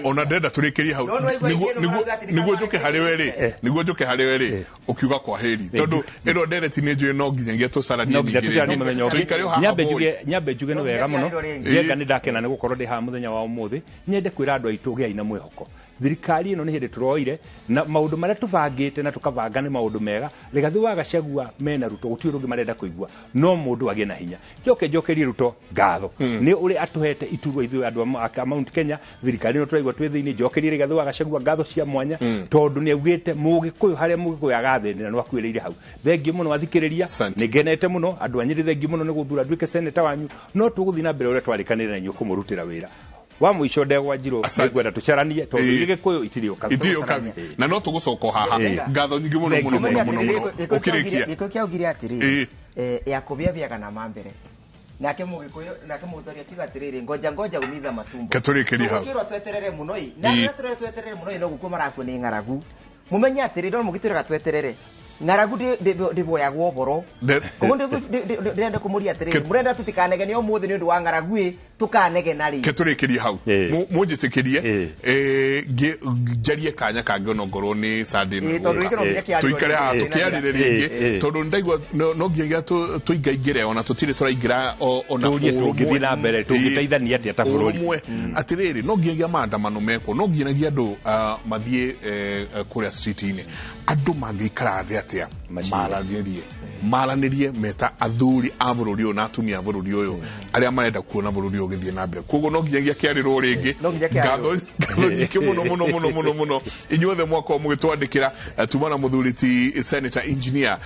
Ona ndĩrenda tũrĩkĩrie hau. No, no, Nĩguo njũke harĩ we rĩ, nĩguo njũke harĩ we rĩ, ũkiuga kwa heri, tondũ ĩno ndereti nĩ njũĩ no nginyagia tũcaranie. No nginya Ningĩ tũcaranie rĩngĩ. mũthenya ũngĩ. Tũikare o haha Nyambe mũĩ. njuge nĩ No wega nginya mũno. tũcaranie rĩngĩ. Njenga, nĩ ndakena nĩ gũkorwo ndĩ haha mũthenya wa ũmũthĩ. Nyende kwĩra andũ aitũ, gĩai na mwĩhoko. Thirikari ĩno nĩ hĩndĩ tũroire, na maũndũ marĩa tũbangĩte na tũkabanga nĩ maũndũ mega. Rigathĩ wa Gachagua mena Ruto gũtirĩ ũndũ ũngĩ marenda kũigua, no mũndũ agĩe na hinya. Njoke njokerie Ruto ngatho nĩ ũrĩa atũhete iturwa ithuĩ andũ a Mount Kenya. Thirikari ĩno tũraigua twĩ thĩinĩ. Njokerie Rigathĩ wa Gachagua ngatho cia mwanya, tondũ nĩ augĩte mũgĩkũyũ harĩa mũgĩkũyũ agathĩnĩra no akuĩrĩire hau. Thengiũ mũno athikĩrĩria. Asante. Nĩ ngenete mũno. Andũ a Nyĩrĩ, thengiũ mũno nĩ gũthura nduĩke seneta wanyu. No tũgũthiĩ na mbere ũrĩa twarĩkanĩire na inyuĩ kũmũrutĩra wĩra. Wa mũico, Ndegwa Njirũ, Asante. nĩngwenda tũcaranie, tondũ ithuĩ Gĩkũyũ itirĩ ũkabi. Itirĩ ũkabi, na no tũgũcoka o haha. Ngatho nyingĩ mũno mũno mũno mũno mũno. Ũkĩrĩkia. Gĩkũyũ kĩaugire atĩrĩrĩ, yakũbia biaga na mambere, nake mũgĩkũyũ nake mũthuri akiuga atĩrĩrĩ, ngoja ngoja umiza matumbo. Ke tũrĩkĩrie hau. Tũgũkĩrwo tweterere mũno ĩ, na rĩrĩa tũrĩa tweterere mũno ĩ, no gũkua marakua nĩ ng'aragu. Mũmenye atĩrĩ, no mũgĩtwĩraga tweterere, ng'aragu ndĩboyagwo ũhoro. Koguo ndĩrenda kũmũria atĩrĩrĩ, mũrenda tũtikanegene ũmũthĩ nĩ ũndũ wa ng'aragu ĩ, tũkanegena rĩ? Ke tũrĩkĩrie hau. Mũnjĩtĩkĩrie njarie kanya kangĩ onongorwo nĩ Sunday na Tondũ gũka. gĩkĩ no nginya kĩarĩrwo Tũikare haha rĩngĩ. tũkĩarĩre rĩngĩ, tondũ ndaigua no nginyagia tũingaingĩre, ona tũtirĩ tũraingĩra ona Tũrie ũrũmwe. tũngĩthiĩ na mbere, tũngĩteithania atĩa ta bũrũri. Ũrũmwe. Atĩrĩrĩ, no nginyagia maandamano mekwo, no nginyagia andũ mathiĩ kũrĩa street-inĩ. Andũ mangĩikara thĩ atĩa? Maciria. Maranĩrie meta athuri a bũrũri ũyũ na atumia a bũrũri ũyũ arĩa marenda kuona bũrũri ũyũ ũgĩthiĩ na mbere. Koguo no nginyagia kĩarĩrwo rĩngĩ. No nginya kĩarĩrwo. Ngatho nyingĩ mũno mũno mũno mũno mũno inyuothe mwakorwo mũgĩtwandĩkĩra. Tuma na mũthuri ti Senator Engineer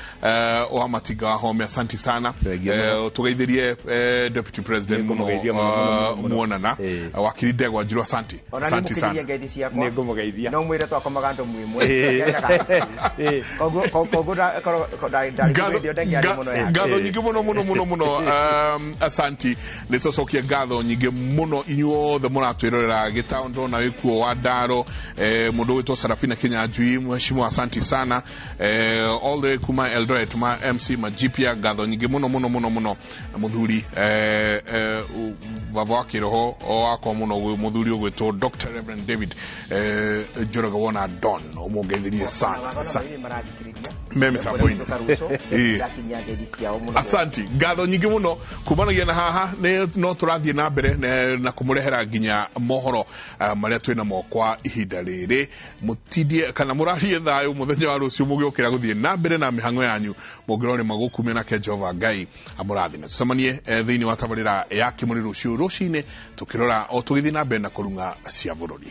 wa Matinga wa Home, asanti sana. Thengiũ mũno. Tũgeithĩrie Deputy President mũno. Nĩngũmũgeithia mũno, mũno, mũno, mũno. Muonana. Wakiri Ndegwa Njirũ, asanti. Ona Asanti nĩ sana. mũkĩrĩrie ngeithi ciakwa. Nĩngũmũgeithia. No mwĩre twakomaga ndũmu ĩmwe. Koguo ndarĩ Ngatho ndengĩarĩ mũno yake. Ngatho nyingĩ mũno mũno mũno mũno. Asanti. Nĩ tũcokia ngatho nyingĩ mũno inyuothe mũratwĩrorera gĩtaũ. Ndona wĩkuo wa ndaro, mũndũ wĩtwo Sarafina Kinyanjui, mheshimiwa, asanti sana, all the way kuma Eldoret, ma MC Majipia, ngatho nyingĩ mũno mũno mũno mũno. Na mũthuri baba wa kĩroho o wakwa mũno, mũthuri ũgwĩtwo Dr. Reverend David Njoroge wona Don, ũmũngeithirie sana Ona sana. maini marathikĩrĩria. Me mĩtambo-inĩ. Karuco, ndakinyia ngeithi ciao mũno. Asanti, ngatho nyingĩ mũno. Kumanagia na haha no tũrathiĩ na mbere na kũmũrehera nginya mohoro marĩa twĩ namo kwa ihinda rĩrĩ. Mũtindie kana mũrarie thayũ mũthenya wa rũciũ mũgĩũkĩra gũthiĩ na mbere na mĩhang'o yanyu. Mũngĩrore magũkumia nake Jehova Ngai amũrathime. Tũcemanie thĩinĩ wa tabarĩra ya Kĩmũrĩ rũciũ rũcinĩ, tũkĩrora o tũgĩthiĩ na mbere na kũrung'a cia bũrũri.